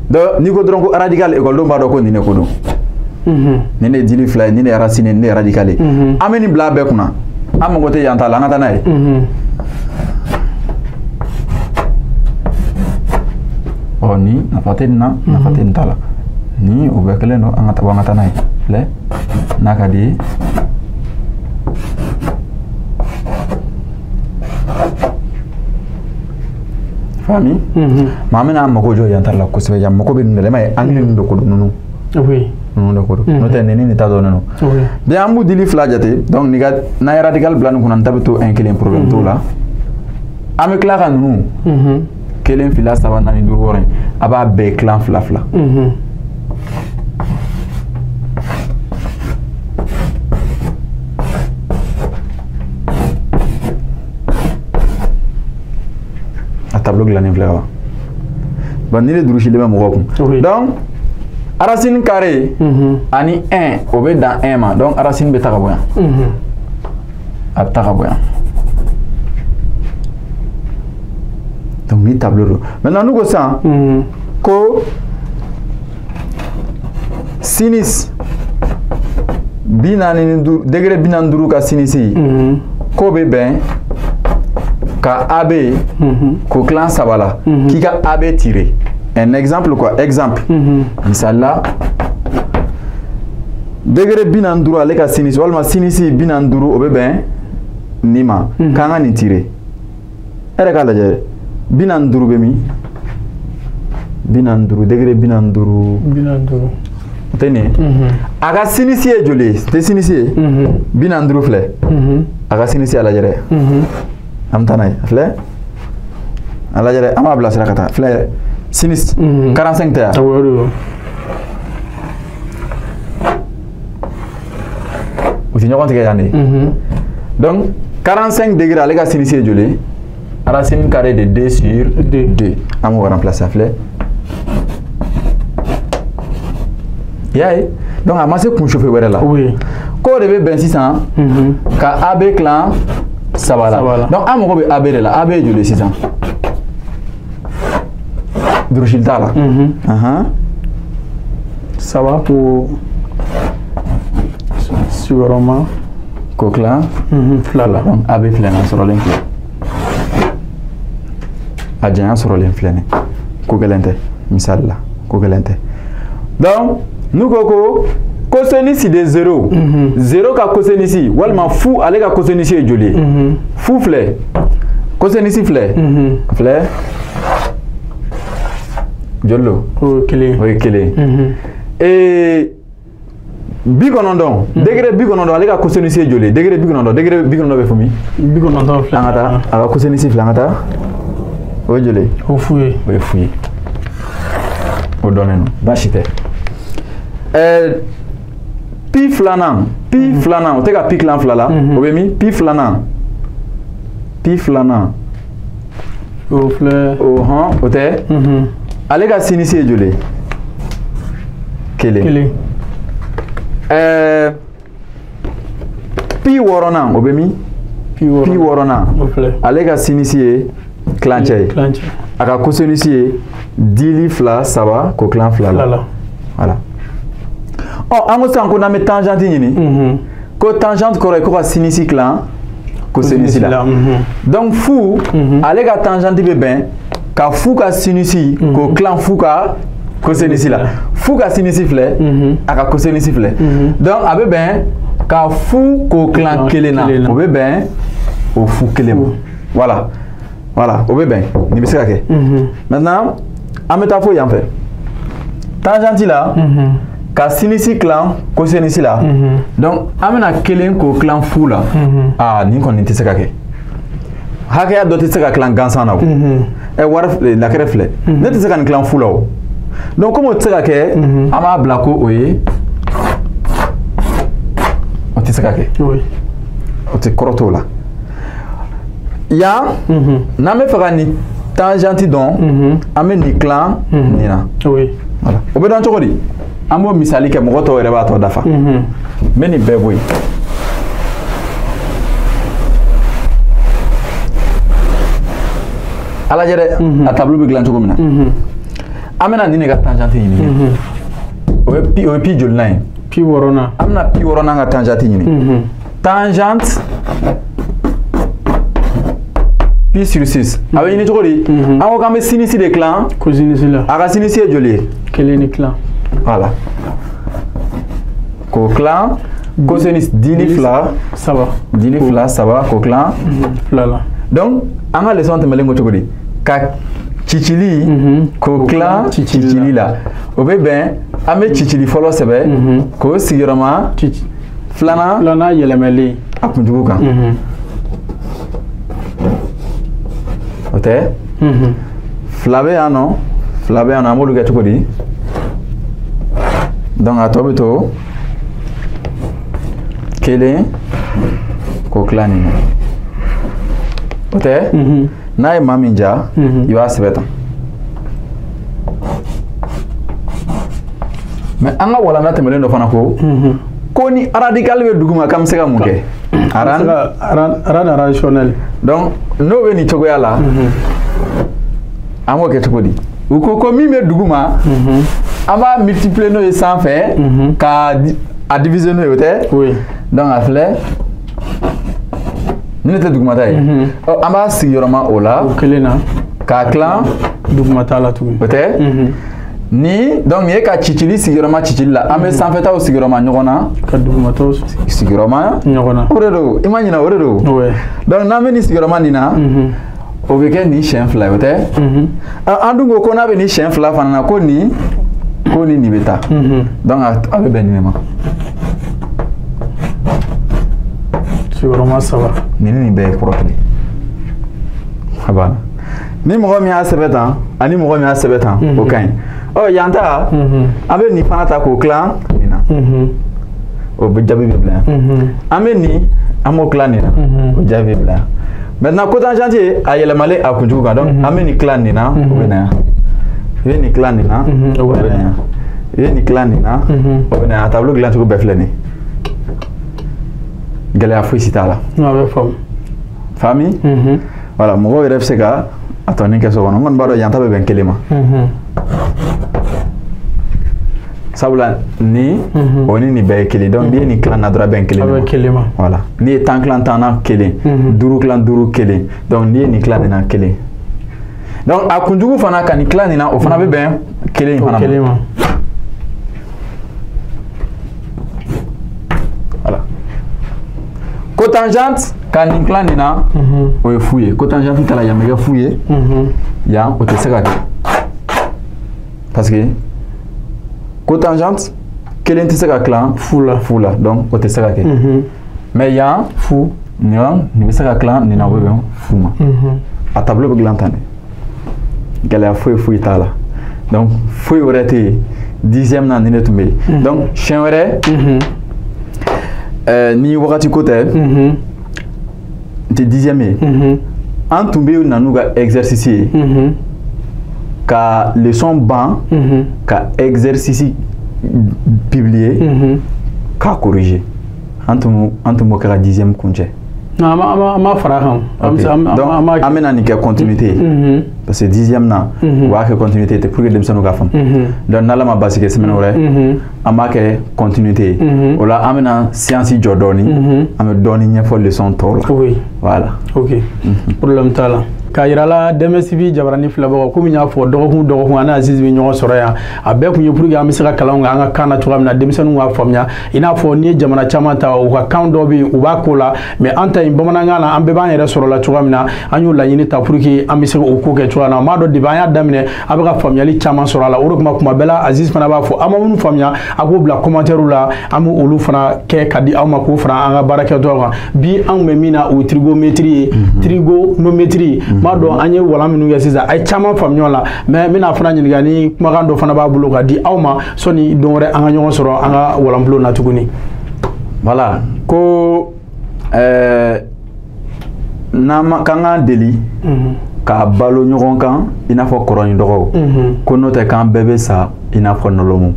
Donc n'i ko dɔrɔn ko radical, ekɔlidenw b'a dɔn ko nin de ko don. Nin de ye dili 2 ye, nin de ye racine ye, nin de ye radical ye. An bɛ nin bila bɛɛ kunna. An mago tɛ yan ta la, an ka taa n'a ye. Ɔ nin nafa tɛ nin na, nafa tɛ nin ta la. Nin o bɛɛ kelen don, an ka taa an ka taa n'a ye. Filɛ n'a ka di ye. Fahami? Mais an bɛna an mago jɔ yan ta la kosɛbɛ. Yan mago bɛ ninnu de la, i m'a ye angle ninnu de ko don ninnu. Ninnu de ko don. N'o tɛ nin ni nin ta dɔnnen don. Bien an b'u dili 2 jate. Donc nin ka n'an ye radical bila nin kunna, nin ta bɛ to 1 kelen, problème t'o la. An bɛ tila ka ninnu 1 2 3 4 5 6 in, a b'a bɛɛ tilan 2 2. A tableau dilannen filɛ wa. Bon ni de durusilen bɛ mɔgɔw kun. Donc racine carrée ani 1 o bɛ dan 1 ma. Donc racine bɛ ta ka bɔ yan. A bɛ ta ka bɔ yan. Donc ni tableau don. Maintenant n'u ko sisan ko sinus 45 degré 45 ka sinus k'o bɛ bɛn Ka AB k'o tilan 3 la, k'i ka AB tirer. Un exemple quoi, exemple. Misali la, degré 45 ale ka sinus walima sinus 45 o bɛ bɛn nin ma, k'an ka nin tirer. E yɛrɛ k'a lajɛ, 45 bɛ min? 45, degré 45. 45. O tɛ nin ye. A ka sinus ye joli ye? Tɛ sinus ye? 45 filɛ. A ka sinus a lajɛ dɛ. An bɛ taa n'a ye. A filɛ. A lajɛ dɛ, an b'a bilasira ka taa. Filɛ sinus 45 tɛ yan. Awɔ, o de don. U tɛ ɲɔgɔn tigɛ yan de. Donc 45 degrés ale ka sinus ye joli ye? Racine carrée de 2 sur 2. An b'o remplacer a filɛ. I y'a ye? Donc a ma se kun chauffe wɛrɛ la. Oui. K'o de bɛ bɛn sisan ka AB tilan 3 la. Donc an mago bɛ AB de la. AB ye joli ye sisan? Durusili t'a la. 3 ko sigiyɔrɔma k'o tilan 2 la. Donc AB filɛ nin ye, a sɔrɔlen filɛ. A janya sɔrɔlen filɛ nin ye. Ko gɛlɛn tɛ, misali la, ko gɛlɛn tɛ. Donc n'u ko ko cosinus de 0, 0 ka cosinus walima fu ale ka cosinus ye joli ye? Fu filɛ, cosinus filɛ, filɛ joli don? O ye 1. O ye 1. Ee 90, degré 90 ale ka cosinus ye joli ye? Degré 90, degré 90 bɛ fɔ min? 90 filɛ. An ka taa, a ka cosinus filɛ, an ka taa. O ye joli ye? O fu ye. O ye fu ye. O dɔnnen don, baasi tɛ. Pi filanan, pi filanan, o tɛ ka pi tilan 2 la, o bɛ min? Pi filanan, pi filanan. O filɛ. O hɔn, o tɛ? Ale ka sinus ye joli ye? 1. 1. Pi wɔɔrɔnan, o bɛ min? Pi wɔɔrɔnan. O filɛ. Ale ka sinus ye tilancɛ ye. Tilancɛ. A ka cosinus ye dili 2 3 k'o tilan 2 la. Voilà. Ɔ, an ko sisan ko n'an bɛ tangente ɲini, ko tangente kɔrɔ ye ko ka sinus tilan cosinus la. Donc fu, ale ka tangente bɛ bɛn ka fu ka sinus k'o tilan fu ka cosinus la. Fu ka sinus filɛ, a ka cosinus filɛ. Donc a bɛ bɛn ka fu k'o tilan 1 na, o bɛ bɛn o fu 1 ma. Voilà. Voilà, o bɛ bɛn. Nin bɛ se ka kɛ. Maintenant, an bɛ taa fo yan fɛ. Tangente la, ka sinus tilan cosinus la. Donc an bɛna 1 k'o tilan fu la. Aa, nin kɔni tɛ se ka kɛ. Hakɛya dɔ tɛ se ka tilan gansan na o. Ɛ, wari lakɛrɛ filɛ. Ne tɛ se ka nin tilan fu la o. Donc comme o tɛ se ka kɛ, an b'a bila ko o ye, o tɛ se ka kɛ. O tɛ kɔrɔ t'o la. Yan, n'an bɛ fɛ ka nin tangente dɔn, an bɛ nin tilan nin na. Voilà. O bɛ dɔn cogo di? An b'o misali kɛ, mɔgɔ tɔw yɛrɛ b'a tɔ dafa. N bɛ nin bɛɛ bɔ yen. A lajɛ dɛ, a tableau bɛ dilan cogo min na. An bɛna nin de ka tangente ɲini. O ye pi jolinan ye? Pi wɔɔrɔnan. An bɛna pi wɔɔrɔnan ka tangente ɲini. Tangente pi sur 6. A bɛ ɲini cogo di? An ko k'an bɛ sinus de tilan. Cosinus la. A ka sinus ye joli ye? 1 ni tilan. Voilà. K'o tilan cosinus dili 2 3. Dili 2 3 k'o tilan 2 la. Donc an ka leçon tɛmɛlen ko cogo di? Ka cicili k'o tilan cicili la. O bɛ bɛn an bɛ cicili fɔlɔ sɛbɛn k'o sigiyɔrɔma filanan. Filanan yɛlɛmɛlen. A kunjugu kan. O tɛ? 2 bɛ yan nɔ, 2 bɛ yan nɔ, an b'olu kɛ cogo di? Donc a tɔ bɛ to 1 k'o tilan nin na. O tɛ? N'a ye maa min ja, i b'a sɛbɛn tan. Mais an ka walanda tɛmɛnen dɔ fana ko, ko ni radical bɛ duguma k'an bɛ se ka mun kɛ? Rad rationnel. Donc n'o bɛ nin cogoya la, an b'o kɛ cogo di? U ko ko min bɛ duguma, an b'a multiplier n'o ye sanfɛ, ka a diviser n'o ye, o tɛ? Oui. Donc a filɛ. Ni ne tɛ dugumata ye. Ɔ an b'a sigiyɔrɔma o la. O kelen na. K'a tilan. Dugumata la tuguni. O tɛ. Ni donc nin ye ka cicili sigiyɔrɔma cicili la an bɛ sanfɛtaw sigiyɔrɔma ɲɔgɔn na. Ka dugumataw sigiyɔrɔma ɲɔgɔn na. O de don i ma ɲinɛ o de don. Donc n'an bɛ nin sigiyɔrɔma nin na. O bɛ kɛ nin siɲɛ 2 ye o tɛ. An dun ko n'a bɛ nin siɲɛ 2 fana na ko nin ko ni nin bɛ taa. Donc a bɛ bɛn nin de ma. Sigiyɔrɔma 3. Nin ni nin bɛɛ ye kɔrɔ kelen. A banna. Ni mɔgɔ min y'a sɛbɛn tan ani mɔgɔ min y'a sɛbɛn tan o ka ɲi. Ɔ yan ta an bɛ nin fana ta k'o tilan nin na. O bɛ jaabi bɛ bila yan. An bɛ nin an b'o tilan nin na. O jaabi bɛ bila yan. Maintenant cotangente a yɛlɛmalen a kunjugu kan donc an bɛ nin tilan nin na o bɛ na yan. I bɛ nin tilan nin na o bɛ na yan. I bɛ nin tilan nin na o bɛ na yan. A tableau dilancogo bɛɛ filɛ nin ye. Gɛlɛya foyi si t'a la. A bɛ faamu. Faamu? Voilà mɔgɔw yɛrɛ bɛ se ka a tɔnin kɛ so kɔnɔ n kɔni b'a dɔn yan ta bɛ bɛn kelen ma. Sabula nin o ni nin bɛɛ ye kelen donc n'i ye nin tilan na dɔrɔn a bɛn kelen ma. Kelen ma. Voilà n'i ye 10 tilan 10 na kelen 5 tilan 5 kelen donc n'i ye nin tilan nin na kelen donc a kunjugu fana ka nin tilan nin na o fana bɛ bɛn kelen fana ma. Kelen ma. Voilà cotangente ka nin tilan nin na o ye fu ye cotangente ta la yan bɛ kɛ fu ye yan o tɛ se ka kɛ parce que cotangente kelen tɛ se ka tilan fu la fu la donc o tɛ se ka kɛ mais yan fu nin bɛ se ka tilan nin na o bɛ bɛn fu ma a tableau bɛ dilan tan de gɛlɛya foyi foyi t'a la donc foyi wɛrɛ tɛ yen 10e na nin de tun bɛ yen donc siɲɛ wɛrɛ ni wagati ko tɛ n tɛ 10e ye an tun bɛ na n'u ka exercice ye ka leçon ban ka exercice publier k'a corriger an tun b'o kɛ ka 10e kuncɛ. Non an b'a fara a kan. Donc an bɛna nin kɛ continuité ye parce que 10e na u b'a kɛ continuité ye pour que denmisɛnninw ka faamu donc n'Ala ma baasi kɛ semaine wɛrɛ an b'a kɛ continuité ye o la an bɛna séance jɔ dɔɔni an bɛ dɔɔni ɲɛfɔ leçon tɔw la. Oui. Voilà. Ok problème t'a la. K'a yira la Dɛmɛ TV jabarani filɛbagaw komi n y'a fɔ dɔgɔkun dɔgɔkun ani Aziz bɛ ɲɔgɔn sɔrɔ yan a bɛɛ kun ye pour que an bɛ se ka kalanw kɛ an ka kan na cogoya min na denmisɛnninw k'a faamuya i n'a fɔ n'i ye jamana caman ta u ka kan dɔ bɛ yen u b'a ko la mais an ta in bamanankan na an bɛɛ b'an yɛrɛ sɔrɔ la cogoya min na an y'o laɲini ta pour que an bɛ se k'o ko kɛ cogoya min na n b'a dɔn depuis an y'a daminɛ a bɛ ka faamuyali caman sɔrɔ a la o de kama kuma bɛɛ la Aziz fana b'a fɔ an ma minnu faamuya a k'o bila commentaire la an bɛ olu fana kɛ ka di aw ma k'o fara an ka baarakɛtɔw kan bi an kun bɛ min na o ye trigonométrie ye trigonométrie b'a dɔn an ye walan minnu kɛ sisan a ye caman faamuya la mais n bɛna fana ɲininka ni kumakan dɔ fana b'a bolo ka di aw ma sɔnni don wɛrɛ an ka ɲɔgɔn sɔrɔ an ka walanbulon na tuguni. Voilà ko n'an ma k'an k'an deli k'a balo ɲɔgɔn kan i n'a fɔ kɔrɔ ni dɔgɔw ko n'o tɛ k'an bɛɛ bɛ sa i n'a fɔ nɔlɔmu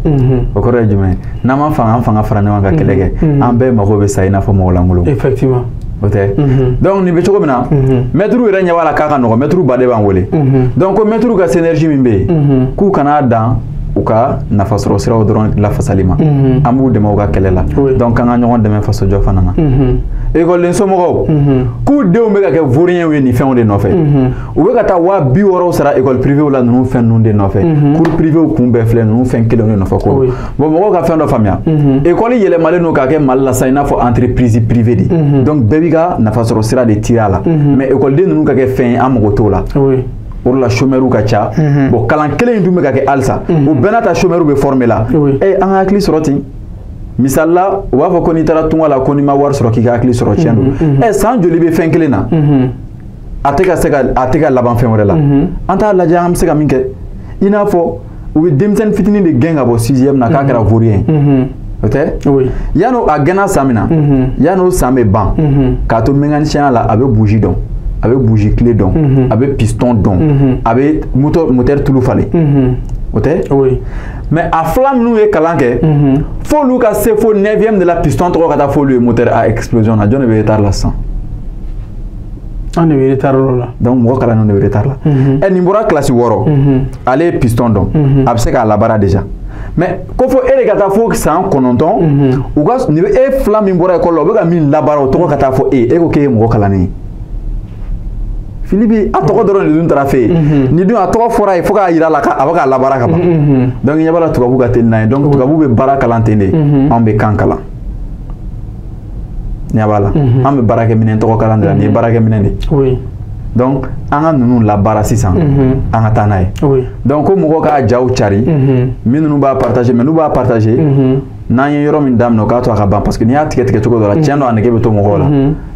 o kɔrɔ ye jumɛn ye n'an ma fanga fara ɲɔgɔn kan kɛlɛ kɛ an bɛɛ mago bɛ sa i n'a fɔ mɔgɔ lankolon. Effectivement. O tɛ donc nin bɛ cogo min na mɛtiriw yɛrɛ ɲɛ b'a la k'a ka nɔgɔn mɛtiriw baden b'an wele donc ko mɛtiriw ka synergie min bɛ yen k'u kana dan u ka nafasɔrɔ siraw dɔrɔn lafasali ma an b'u dɛmɛ u ka kɛlɛ la donc k'an ka ɲɔgɔn dɛmɛ fasojɔ fana na ekɔliden somɔgɔw k'u denw bɛ ka kɛ vauriens ye nin fɛnw de nɔfɛ u bɛ ka taa 60 000 sara école privée la ninnu fɛn ninnu de nɔfɛ cours privéw kun bɛɛ filɛ ninnu fɛn kelenw de nɔfɛ ko bon mɔgɔw ka fɛn dɔ faamuya école yɛlɛmalen don k'a kɛ Mali la sisan i n'a fɔ entreprise privée de donc bɛɛ b'i ka nafasɔrɔ sira de tirer a la mais ekɔliden ninnu ka kɛ fɛn ye an mago t'o la. O de la chômeurs ka ca bon kalan kelen in dun bɛ ka kɛ halisa o bɛɛ n'a ta chômeurs bɛ former la an ka hakili sɔrɔ ten misali la u b'a fɔ ko n'i taara tunga la ko n'i ma wari sɔrɔ k'i ka hakili sɔrɔ tiɲɛ don san joli bɛ fɛn kelen na a tɛ ka se ka a tɛ ka laban fɛn wɛrɛ la an t'a lajɛ an bɛ se ka min kɛ i n'a fɔ u bɛ denmisɛnnin fitinin de gɛn ka bɔ 6e na k'a kɛra vaurien o tɛ yan'o a gɛnna san min na yan'o san bɛ ban k'a to mécanicien la a bɛ bougie dɔn a bɛ bougie clé dɔn a bɛ piston dɔn a bɛ moteur tulu falen o tɛ mais a fila minnu ye kalan kɛ f'olu ka se fo 9e de la piston tɔgɔ ka taa f'olu ye moteur à explosion na jɔn de bɛ retard la sisan. An de bɛ retard la. Donc mɔgɔ kalannenw de bɛ retard la. Nin bɔra classe 6 ale ye piston dɔn a bɛ se k'a labaara déjà Mais ko fo e de ka taa fo san 9, u ka e fila min bɔra ekɔli la, u bɛ ka min labaara, o tɔgɔ ka taa fɔ e ko k'e ye mɔgɔ kalannen ye. Fili bi a tɔgɔ dɔrɔn de dun taara fɛ yen, ni dun a tɔgɔ fɔra ye fo k'a yira la k'a bɛ k'a labaara ka ban. Donc ɲɛ b'a la, tubabu ka teli n'a ye. Donc tubabu bɛ baara kalan ten de, anw bɛ kan kalan. Ɲɛ b'a la, an bɛ baarakɛminɛn tɔgɔ kalan de la, nin ye baarakɛminɛn de. Donc an ka ninnu labaara sisan, an ka taa n'a ye. Donc ko mɔgɔw k'a jaw cari, minnu b'a partager, mais n'u b'a partager, n'an ye yɔrɔ min daminɛ, o k'a to a ka ban, parce que n'i y'a tigɛ tigɛ cogo dɔ la, tiɲɛ don, a nege bɛ to mɔgɔw la,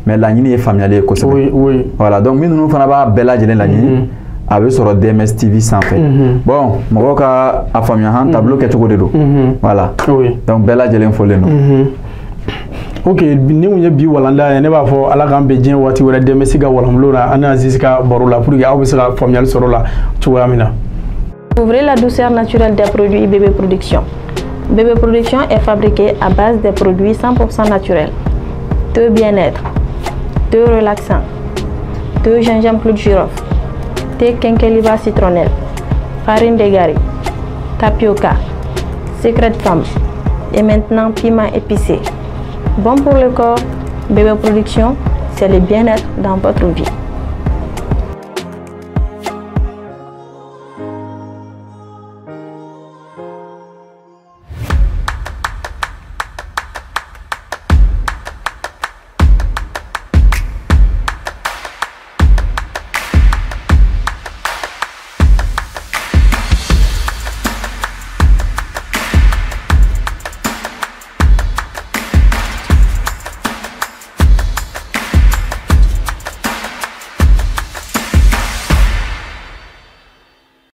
mais laɲini ye faamuyali ye kosɛbɛ. Voilà, donc minnu fana b'a bɛɛ lajɛlen laɲini, a bɛ sɔrɔ DMS TV sanfɛ. Bon, mɔgɔw ka a faamuya, han, tableau kɛcogo de don. Voilà, donc bɛɛ lajɛlen folen don. Ok, ni kun ye bi walanda ye, ne b'a fɔ ala k'an bɛn diɲɛ waati wɛrɛ DMS ka walanbulon na, an ni Aziz ka baro la, pour que aw bɛ se ka faamuyali sɔrɔ o la cogoya min na. Ouvrez la douceur naturelle des produits Bébé Production. Bébé Production est fabriqué à base des produits 100% naturels. Thé bien-être, thé relaxant, thé gingembre clou de girofle, thé quinqueliba citronnelle, farine de gari, tapioca, secret femme et maintenant piment épicé. Bon pour le corps, Bébé Production, c'est le bien-être dans votre vie.